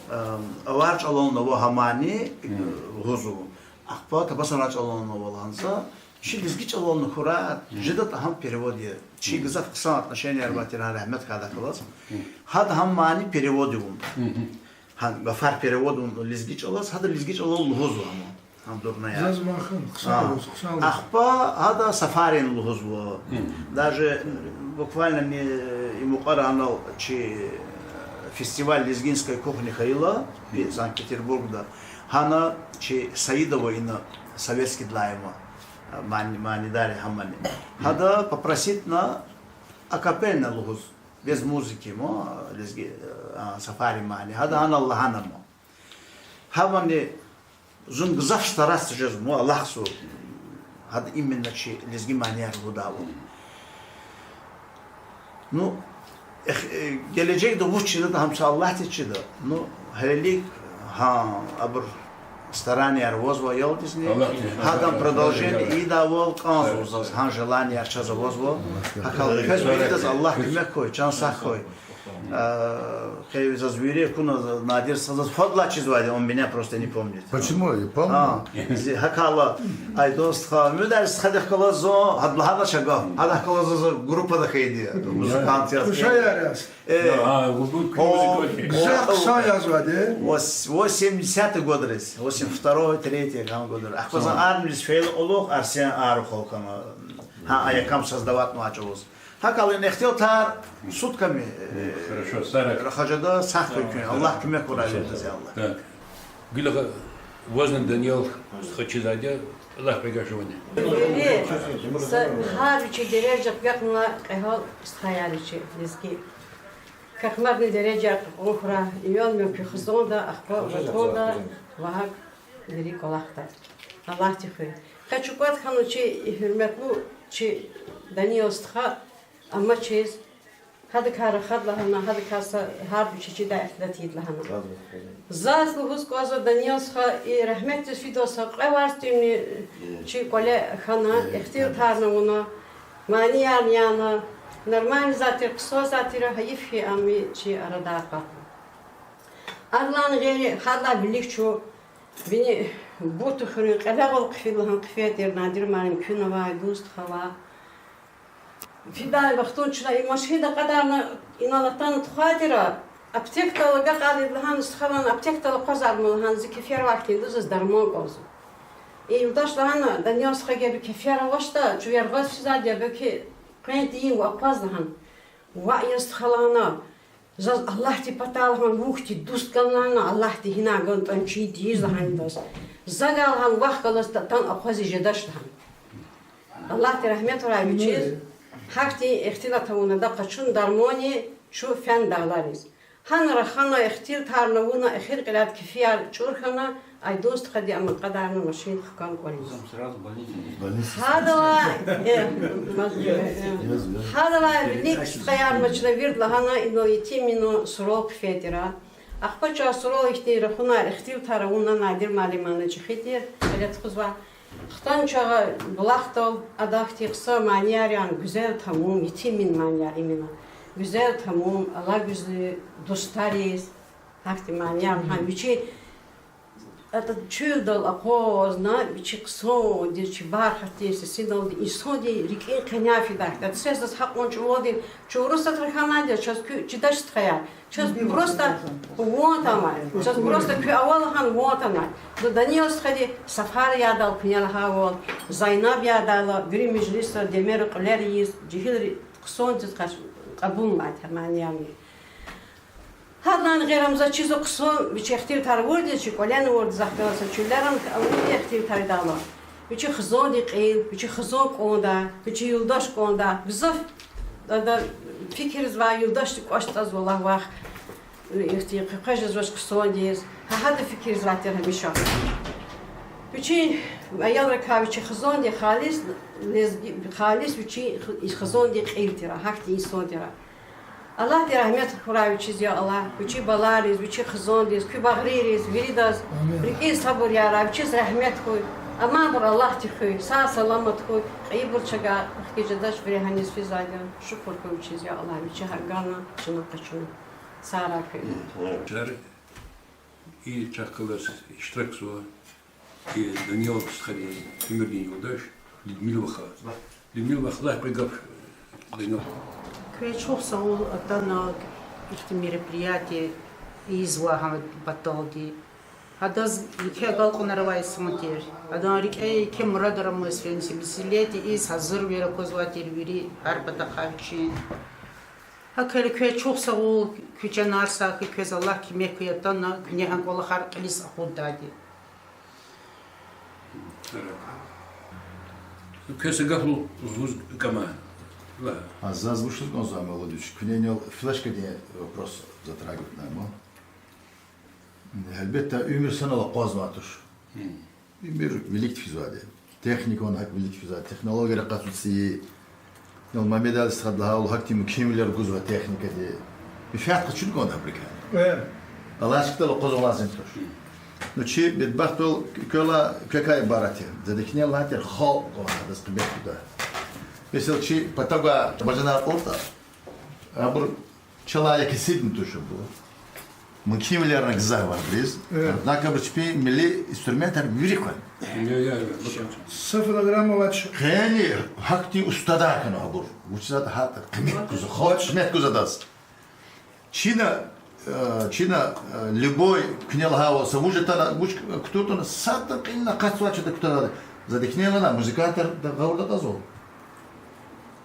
э, авар чӀалални ава гьа мани, э, лугьузва. Ахпа табасаран чӀалални ава лагьана за, чи лезги чӀалални хьурай, жедатӀа гьам перевод ая. Чи гзаф хъсан отношенияр авай тир гьа рагьметхъайдахъ галаз. Гьада гьам мани перевод авуна. Гьа гафар перевод авуна лезги чӀалаз, гьада лезги чӀалал лугьузва гьам, гьам дурнаяр. Ахпа гьада Сафарин лугьузва. Даже буквально и мукьвара анал чи фестиваль лезгинской кухни хьайила Санкт-Петербургда, гьана чи Саидова ина советскийдилай ама, мани-, манидар я гьамани. Гьада попроситьна акапельно лугьуз, без музыки ма, лезги, а, Сафарин мани. Гьада гьанал лагьана ма. Гьамани зун гзаф стараться жезва ма, алахъзава. Гьада именно чи лезги манияр лугьудайвал. Ну, э, гележегда вуч жедатӀа гьам са Аллагьдиз чида. Ну, гьелелиг, гьа, абур старанияр авазва аялдизни. Гьадан продолжение ийидайвал кӀанзава заз, гьа желанияр чаз авазва. Гьакал квез виридаз Аллагь куьмек хьуй, чан сагъ хьуй. Э, къе заз вири акуна, Надир стха заз фадлай чизвайди, он меня просто не помнит. Почему? Я помню. Зи гьакала Айдун стха, Мудар стхадихъ галаз зун, гьада лагьанач гаф, гьадахъ галаз зун группада хьайиди я, музыкант яз. Э, гзаф хъсан язвайди. Восемьдесятый годриз, восемьдесят второй, третий гьам годриз. Ахпа зун армиядиз фейила кьулухъ Арсен Арухов хьана. Гьа, а якам создаватьнавай чӀавуз. Гьакала ихтилатар сутками, э, рахаз жеда, сагъ хьуй куьн, Аллагь куьмек хьурай виридаз, я Аллагь. Гила вазни Даниял стха чизвайди я, Аллагь куьмек хьурай. Вири са гьар вичин дережада квехъна кьегьал стхаяр я чи лезги. Кахмадни дережа кьурра, июль муькуь хизанда, ахпа ватанда ва гьакӀ вири кӀвалахда. Аллагьди хуьй. Къе чуквад хьана чи гьуьрметлу чи Даниил стха амачиз, гьадакай рахад лагьана, гьадакай са гьар вичи чидай ихтилат ийид лагьана. Заз лугьуз кӀанзава, Даниил стха, и рагьметдиз фидайла са кьве варз тирни чи кӀвале хьана, ихтилатарни авуна, маниярни яна, нормальный затир, хъсан затир, гьайиф хьи, ам чи арадай акъатна. Адалай гъейри, гьадалай вилик чун вини Бутув хуьруьн Кьелегъул хъфида лагьана хъфейтир, Надир муаллим, куьн авай, Дуст хала. Фидай вахтунда чна и машинда кьадарна инал атана тухвайтӀа, аптекадал агакьайди лагьана, стхаяр, аптекадал акъвазарма лагьана, зи кефер авай хьтинди я, заз дарман кӀанзава. И юлдаш лагьана, Даниил стха, геби кефер авачтӀа, чун яргъаз физвайди я, белки къвен тийин ва акъваз лагьана. Ваъ, я стха лагьана, заз Аллагьди патай лагьана, вухьди дуст гана лагьана, Аллагьди гьинай гантӀани чиз тийиз лагьана заз. За гайи лагьана вахъ галаз атана акъвазиз жедач лагьана. Аллагьди рагьмет авурай вичиз, гьахьтин ихтилат авуна ада къачуна дарманни чун фена дагълариз. Гьана рахана, ихтилатарни авуна, эхир кьиляй кефияр чӀур хьана, Айдун стхади ам акьадарна машин хкана кӀвализ. Гьадалай, э, гьадалай вилик стхаяр, мад чна вирида лагьана, инал етимрин сурал хъфейтӀа. Ахпа чун сурал ихьтин рахунар, ихтилатар авуна, Надир муаллиман чӀехи тир, кьиле тухузвай. Хтана чун булахдал, ада хьтин хъсан манияр яна, гуьзел тамун, етимрин манияр именно. Гуьзел тамун, Аллагьди дустариз, гьахьтин манияр гьа вичи ада чуьлдал акъвазна, вичи хъсандиз, чи бархатдиз, сесиналди инсандин рикӀин къеняй фидай хьтин. Ада сес заз гьакьван чӀавалди, чун Урусатра хьанвайди я, чаз куьн чидач, стхаяр. Чаз просто ван атанвай, чаз просто куьн ава лагьана ван атанвай. Даниил стхади Сафар ядал, куьне лагьайвал, Зайнаб ядал, вири межлисра демер кьуьлер ийиз, жегьилри хъсандиз къаш-, кьабулнавай манияр. Гьадан гъейри ам заз чизва хъсан, вичи ихтилатар авурди, чи кӀвале авурди, захъ галаз са чуьллерал авурди ихтилатар идалди. Вичи хизандин кьил, вичи хизан кӀандай, вичи юлдаш кӀандай. Гзаф ада фикирзавай, юлдашди кӀватӀзавай вах, ихьтин къекъвез жезвач хъсандиз. Гьа гьада фикирзавай тир гьамиша. Вичин аялрикай вичи хизандин халис, лезги халис вичи хизандин кьил тир, гьахьтин инсан тир. Аллагьди рагьмет хьурай вичиз, я Аллагь, вичин балайриз, вичин хизандиз, куь багърийриз, виридаз рикӀиз сабур яра, вичиз рагьмет хьуй, амайбур Аллагьди хуьй, сагъ-саламат хьуй, кьейибур чавай хкажадач, вири гьаниз физвайди я, шукур хьуй вичиз, я Аллагь, вичи гьакӀ гана, чна къачуна. Сагърай куьн. Чар и чахъ галаз иштиракзава. И Даниил стхадин уьмуьрдин юлдаш Людмила ваха. Людмила вах, лагь кьве гаф, Даниил. Квез чухсагъул атана, ихьтин мероприятие ийизвай гьа паталди. Адаз еке агалкьунар авай инсан тир. Адан рикӀе еке мурадар амаз фена, себезлет ийиз гьазурвилер аквазвай тир вири, гьар патахъай вичин. ГьакӀ хьайила квез чухсагъул, куь чанар сагъ хьуй, квез Аллагь куьмек хьуй, атана куьне гьа кӀвалахар кьилиз акъуддайди. Квез са гаф лугьуз кӀанзава. Лагь. А заз вуч лугьуз кӀанзава, Мавлуд, вич куьне инал флешкадин вопрос затрагиватьнай ман. Гьелбетда, уьмуьр санал акъвазнавай туш. Уьмуьр вилик физвайди. Техникани гьакӀ вилик физвай, технологияр акъатзавай цӀийи. Инал Мамедали стхади лагьайвал, гьахьтин мумкинвилер гузвай техникади. Менфят къачуна кӀанда абурукай. Алай чкадал акъвазун лазим туш. Ну, чи бедбахтвал квелай, квекай ибарат я. За дегьне лагьайтӀа, халкь кӀанда, адаз къимет гуда. Месела, чи патав гвай бажанар кьуртӀа, абур чалай я кесибни туш абур. Мумкинвилерни гзаф ава абуруз. Однако абуру чпин милли инструментар вири кьван. Са фонограмма авач. Къени гьахьтин устадар хьана абур. Вучиз ада гьакӀ къимет гузва, халкь къимет гуз адаз. Чина, чина, любой куьне лагьайвал, са вуж атана, вуж кутуртӀани, садни кьилни акъатзавай чида кутада. За дегьне лагьана, музыкантар гъавурда кьазва.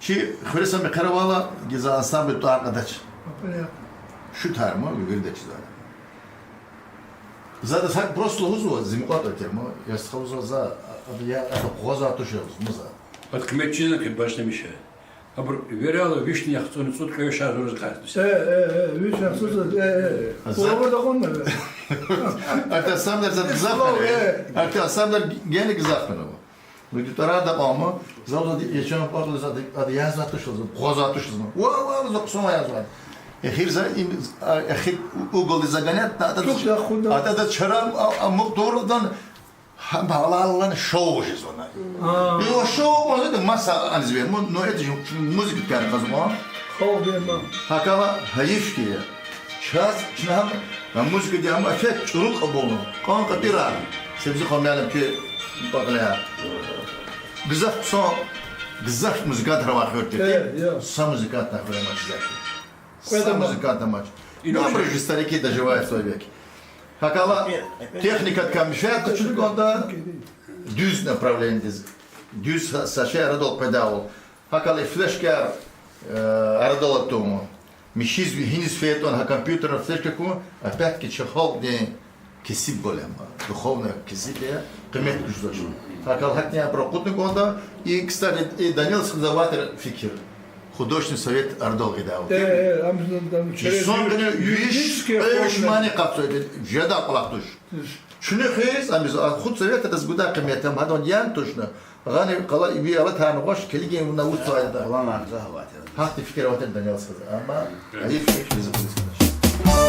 Чи хуьре са мехъер авайла, гила за ансамбль тӀвар кьадач. Шутар ман, виридаз чизвайди. За адаз гьакӀ просто лугьузва, зи мукьва-тӀвал тир ман, я стха, лугьузва за, ада я, ада къугъвазвай туш я лугьузва за. Ада къимет чизва хьи, башламиша. Абур веревал вишни яхцӀурни цӀуд кьве шагьзуриз къастуса. Э, э, э, вишни яхцӀур, э, э. За- Олабур да кьунна. Арта сам дар за гзаф. Слов, э. Арта сам дар гени гзаф хьанава. Ну, ди тӀварар да кьван ма, зал ди ячан пакьлиз ада, ада язва тушла, зал хъвазва тушла. Ва, ва, зал хъсан язва. Эхир за им, а, эхир уголди загонят, ада, Тух, я худа. Ада, ада чара, а, а, мукьдурдан, Гьа, балалан шоу жезвана. А. Йо, шоу вазида маса анзви. Ну, ну, это же музыка ткар къазма. Хов бема. Гьакала гьайиф хьи. Чаз, чна гьам, а, музыкади гьам эффект чӀуру кьабулна. Кьван кьатӀира. Себзи хъван муаллим ки бакъля. Гзаф хъсан, гзаф музыкант гьарвай хуьрди. Э, я. Са музыкант на хуьрема чизаки. Са музыкант амач. Нам же старики доживают свой век. Гьакала техника камифят чугунда дуьз направлениедиз. Дуьз са-, са шей арадал къведайвал. Гьакала флешкаяр, э, арадал атун. Михьиз ви гьиниз фейитӀан гьа компьютердин флешка кун, опять-таки чи халкьдин кесиб гвалема, духовный кесиб я, къимет гузвач. Гьакал гьахьтин абур акъудна кӀанда, и, кстати, и Данил Схадзаватер фикир. Художественный совет арадал гъидай. Э, э, ам, ам, через Инсан къене юри-, юридический виш, э, виш оформление. Мани къацу, э, жеда кӀвалах туш. Чуьне хъиз, ам из, а, худсоветдиз гудай къимет, ам гьадан ян тушна. Гъани къала иви алатайни гъваш, килигин вуна вуцайда. План арза аватир. Гьахьтин фикир аватир Данил Схадзаватер. Амма, э, гьайиф, гьайиф, гьайиф.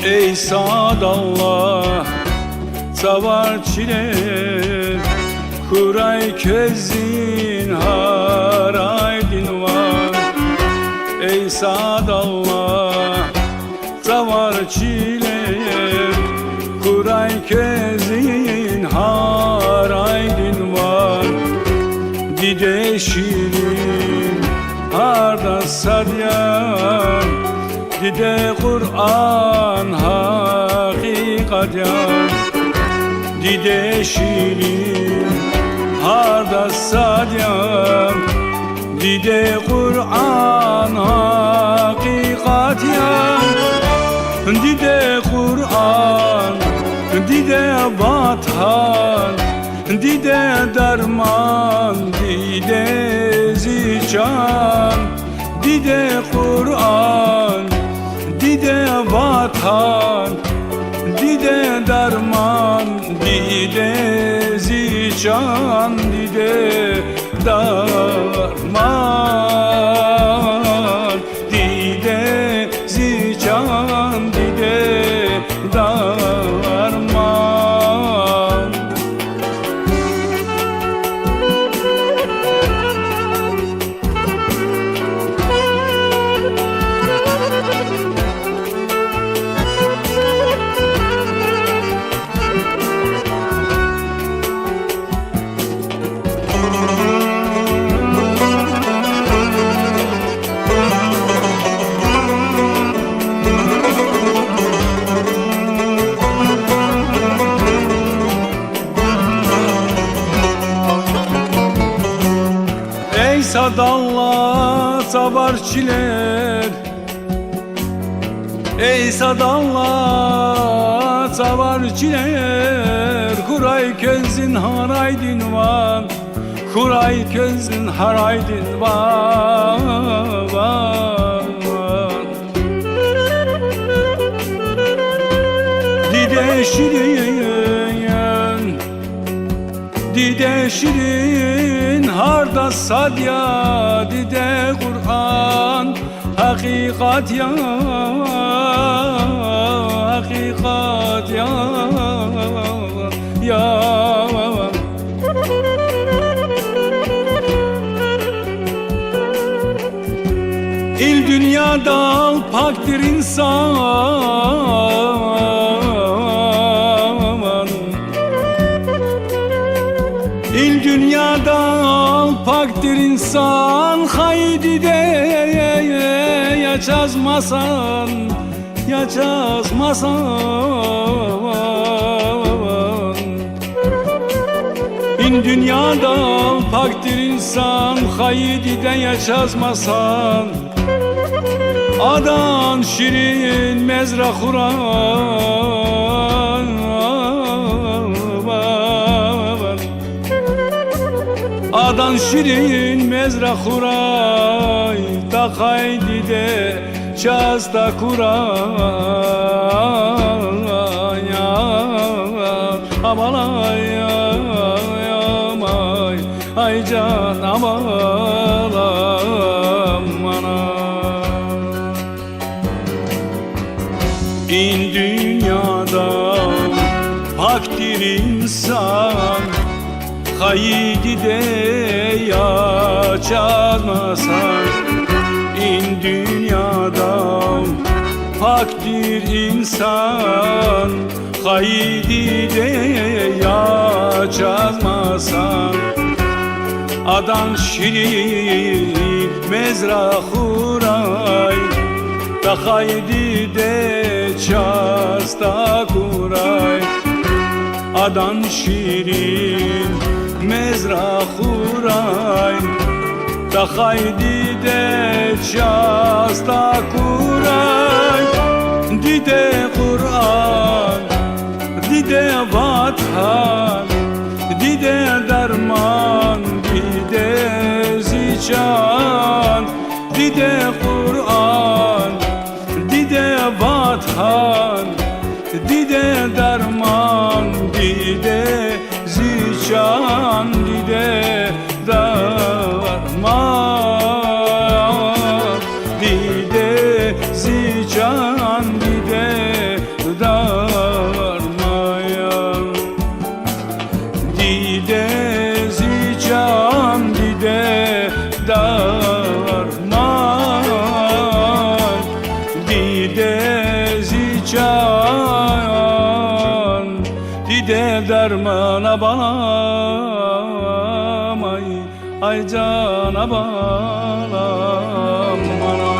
Эй сад Аллагь, цавар чилер хьурай квез зин гьарайдин ван. Эй сад Аллагь, цавар чилер хьурай квез зин гьарайдин ван. Диде ширин, гьардаз сад я, диде Къуръан гьакъикъат я. Диде ширин, гьардаз сад я, диде Къуръан гьакъикъат я. Диде Къуръан, диде Ватан, диде дарман, диде зи чан. Диде Къуръан, диде Ватан, диде дарман, диде зи чан, диде дарман, диде зи чан, диде дарман. Садалла цавар чилер, эй, садалла цавар чилер, хьурай квезин гьарайдин ван, хьурай квезин гьарайдин ван. Диде ширин, диде ширин, гьарда сад я, диде Къуръан, гьакъикъат я, гьакъикъат я, я. Ил дуьньядал пак тир инсан, ил дуьньядал пак тир инсан, хайи диде, я чаз масан, я чаз масан. Ил дуьньядал пак тир инсан, хайи диде, я чаз масан. Адан ширин мез рахурай, адан ширин мез рахурай, тахай диде, чаз такурай, авалай, амай, ай жан, авалай, амана. Ил дуьньяда пак тир инсан, хайи диде, я чаз масан. Ил дуьньяда пак тир инсан, хайи диде, я чаз масан. Адан ширин мез рахурай, тахай диде, чаз такурай. Адан ширин мез рахурай, тахай диде, чаз такурай. Диде Къуръан, диде Ватан, диде дарман, диде зи чан. Диде Къуръан, диде Ватан, диде дарман, диде зи чан, диде дарман, диде зи чан, диде дарман. Диде зи чан, диде дарман, диде зи чан, диде дарман, а балам, ай, ай жан, а балам, ана.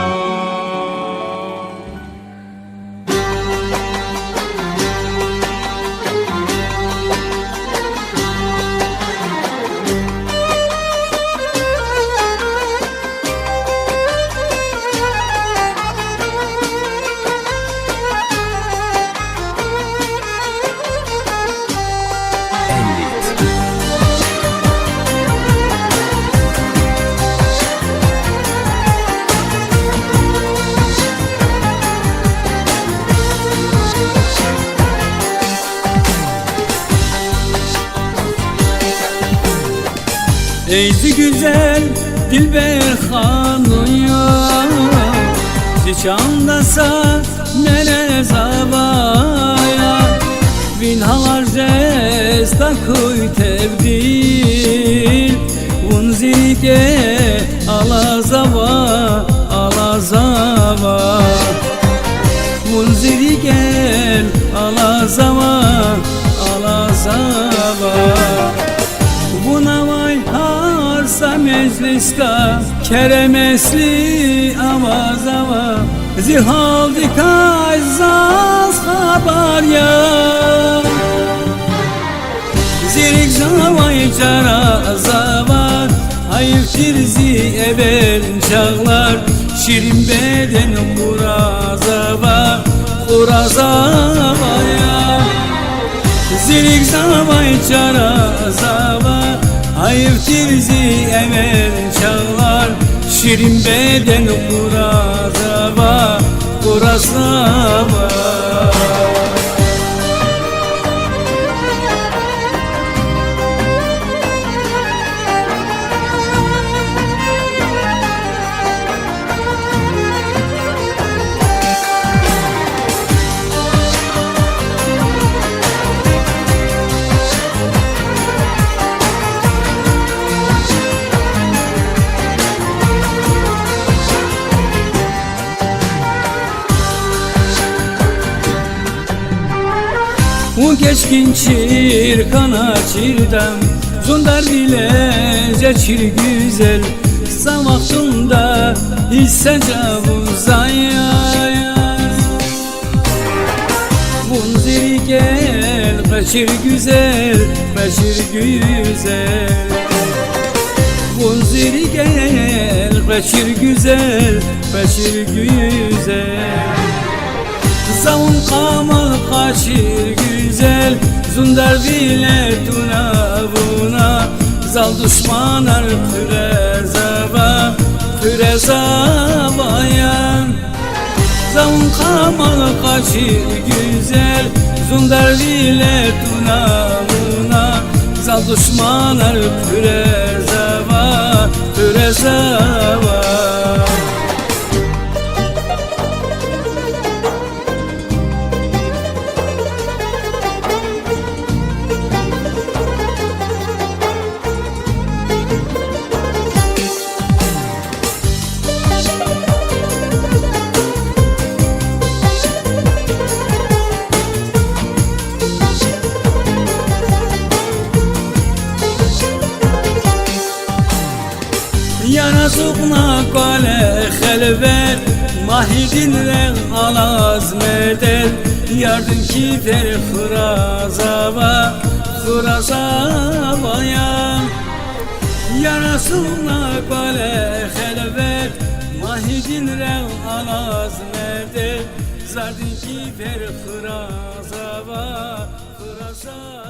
Эй, зи гуьзел дилбер ханум, зи чанда са мелез авай, вин гьалар жез такуй тевдил, вун зи рикӀе алазава, алазава. Вун зи рикӀел алазава, алазава. Вун авай гьар са межлисда керемесли аваз ава. Зи гьалдикай заз хабар я. Зи рикӀ завай чара завай, Гьайиф тир зи эвел чагълар, ширин беден къуразава, къуразава я. Зи рикӀ завай чара зава, гьайиф тир зи эвел чагълар, ширин беден къуразава, къуразава. Вун кечкин чир хьана чирда, зун дарвиле зе чир гуьзел, са вахтунда гьисс жавун зая. Вун зи рикӀел къе чир гуьзел, къе чир гуьзел. Вун зи рикӀел къе чир гуьзел, къе чир гуьзел. За вун кьамал къачир гуьзел, зун дарвиле туна вуна, зал душманар хъуьрезава, хъуьрезава я. За вун кьамал къачир гуьзел, зун дарвиле туна вуна, зал душманар хъуьрезава, хъуьрезава. Ярасугъна кӀвале хелвет, Магьидин регъ алаз метӀел, ярдин кифер хуразава, хуразава я. Ярасугъна кӀвале хелвет, Магьидин регъ алаз метӀел, зардин кифер хуразава, хуразава.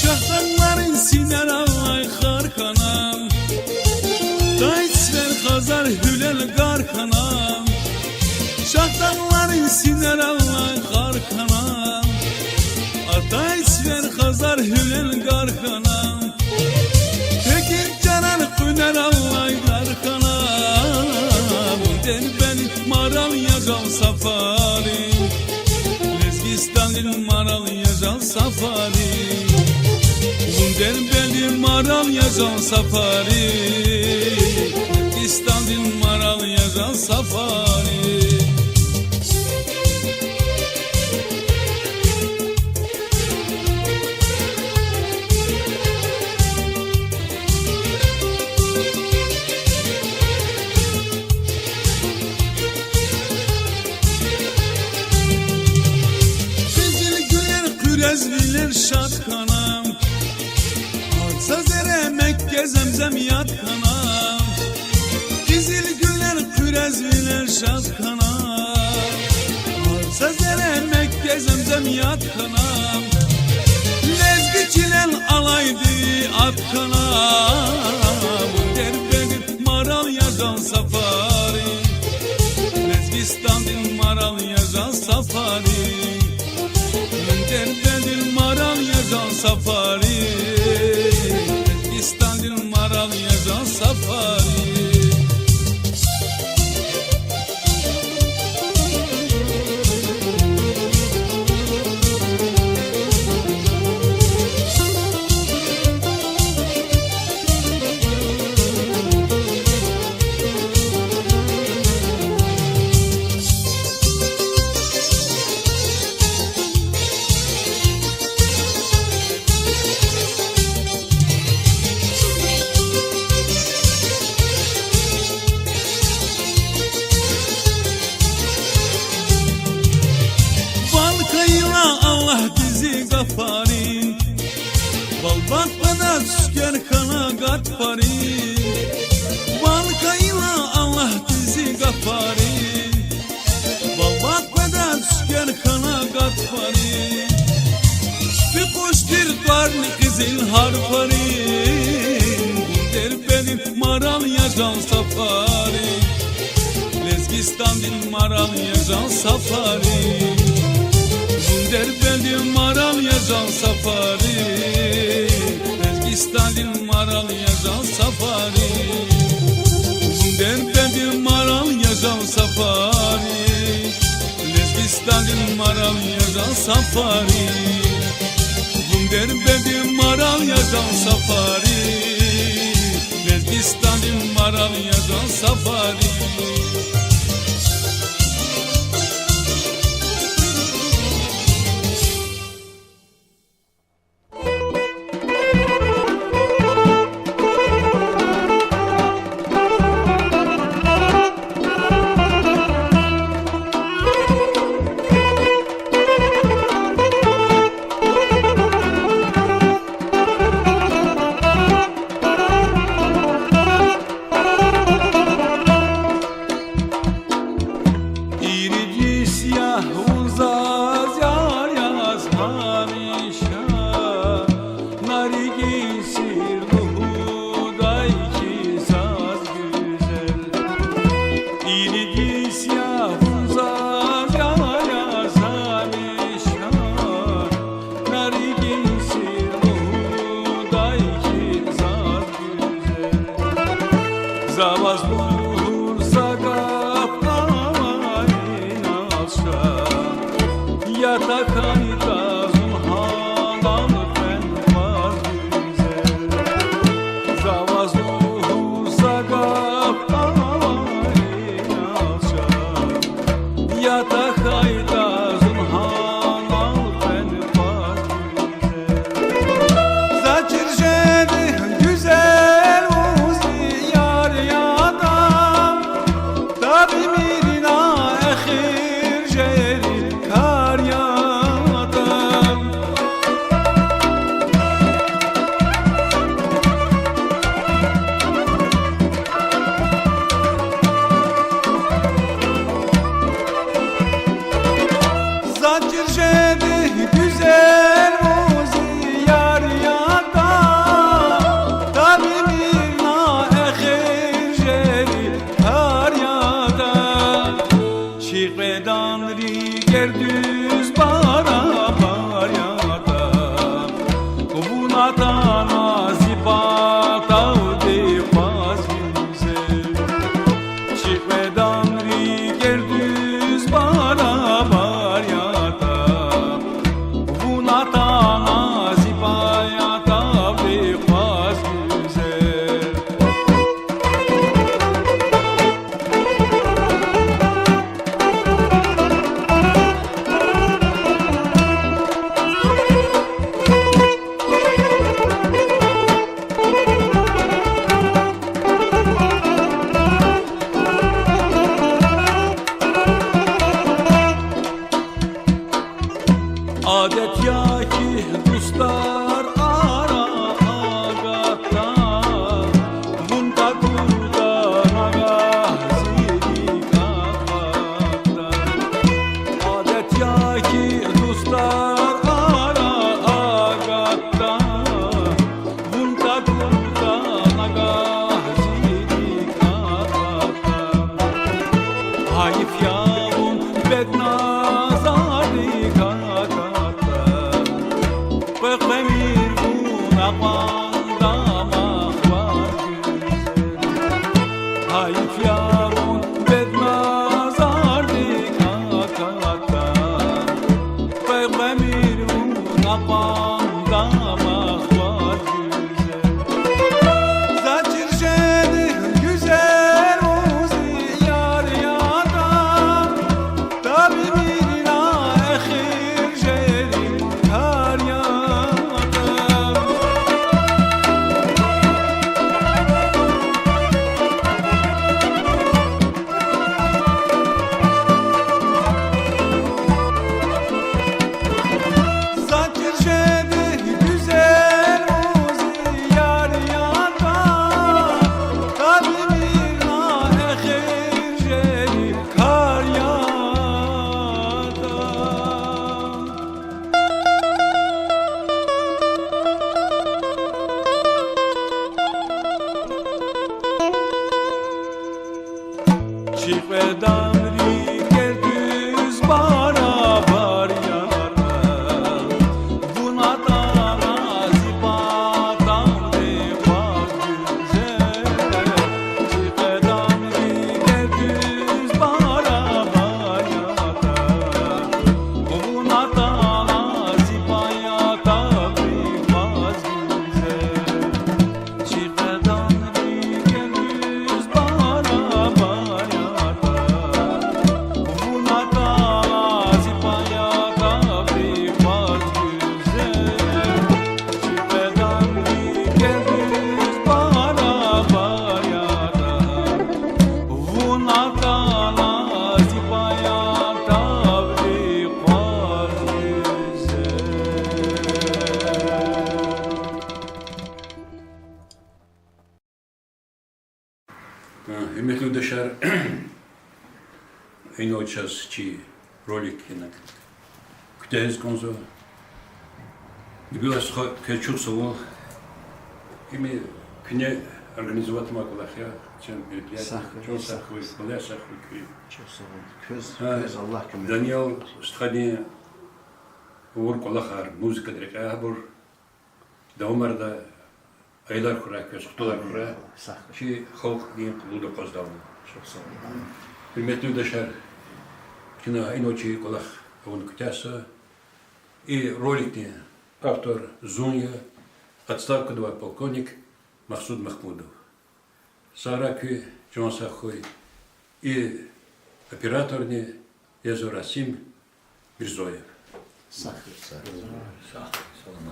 Шагьдагъларин синерал алай хар хьана, дай сивер хазар гьуьлел гар хьана. Шагьдагъларин синерал алай хар хьана, Дербентдин марал я жан сафари, Лезгистандин марал я жан сафари. Вун Дербентдин марал я жан сафари, Лезгистандин марал я жан сафари. Къизил гуьллер, хъуьрез вилер шад хьана, гьар са зерре Мекке, Земзем яд хьана. Къизил гуьллер, хъуьрез вилер шад хьана, гьар са зерре Мекке, Земзем яд хьана. Лезги чилел алайди ад хьана, Дербентдин марал я жан сафари, Лезгистандин марал я жан сафари. Дербентдин марал я жан сафари, Лезгистандин марал я жан сафари. Банкайла Аллагьдиз гафарин, балбан къведа цуьквер хьана гатфарин. Банкайла Аллагьдиз гафарин, балбан къведа цуьквер хьана гатфарин. Чпи къуш тир тӀварни къизил гьарфарин, Дербентдин марал я жан сафари, Лезгистандин марал я жан сафари. Вун Дербентдин марал я жан сафари, Лезгистандин марал я жан сафари. Вун Дербентдин марал я жан сафари, Лезгистандин марал я жан сафари. Вун Дербентдин марал я жан сафари, Лезгистандин марал я жан сафари. Ириди сиягь вун заз яр яз гьамиша, на рикӀин сир лугьудай хьи заз гуьзел. Ириди сиягь вун заз яр яз гьамиша, на рикӀин сир лугьудай хьи заз гуьзел. За ваз лугьуз са гаф, авай инал ша, я тахьайтӀа зун гьалал фен ваз гуьзел. За ваз лугьуз са гаф, авай инал ша, я тахьайтӀа зун гьалал фен ваз гуьзел. За чир жеди гуьзел вузи яр ятӀа, табимирна эхир жери кар ятӀа. За чир жеди гуьзел вузи яр ятӀа, табимирна эхир жери кар ятӀа. Чи къведанри гердуьз барабар ятӀа, вун атана зи патавди ваз гуьзел. Чи къведан бедназардик акатда, къекъвемир вун акьван дамах, ваз гуьзел. Гьайиф я вун бедназардик акатда, къекъвемир вун акьван дамах, ваз гуьзел. Заз чир жеди гуьзел вун зи яр ятӀа, таб ийимир на эхир жерин кар ятӀа. Заз чир жеди гуьзел вун зи яр ятӀа, таб ийимир на эхир жерин кар ятӀа. Чи кьведан рикӀер дуьз барабар ятӀа, вун атана зи патавди, ваз гуьзел. Чи кьведан рикӀер дуьз барабар ятӀа, вун атана зи патавди, ваз гуьзел. Чи кьведан рикӀер дуьз барабар ятӀа, вун атана зи патавди, ваз гуьзел. Чи кьведан рикӀер дуьз барабар ятӀа, вун атана зи патавди, ваз гуьзел. Гьуьрметлу юлдашар, инал чаз чи ролик ина куьтягьиз кӀанзава. Набила стха, квез чухсагъул. Им куьне организовать авунвай кӀвалах я, чи мероприятие. Чан сагъ хьуй, квез сагъ хьуй, куьн. Чухсагъул. Квез, квез Аллагь куьмек. Даниял стхадин авур кӀвалахар, музыкадин рекьяй, гьабур давамарда аялар хьурай, квез хтулар хьурай, чи халкьдин къуллугъда акъвазнава. Гьуьрметлу юлдашар, чна инал чи кӀвалах авуна куьтягьзава. И роликдин автор зун я, отставкада авай полковник Махсуд Махмудов. Сагърай куьн, чан сагъ хьуй. И операторни язва Расим Мирзоев. Сагърай.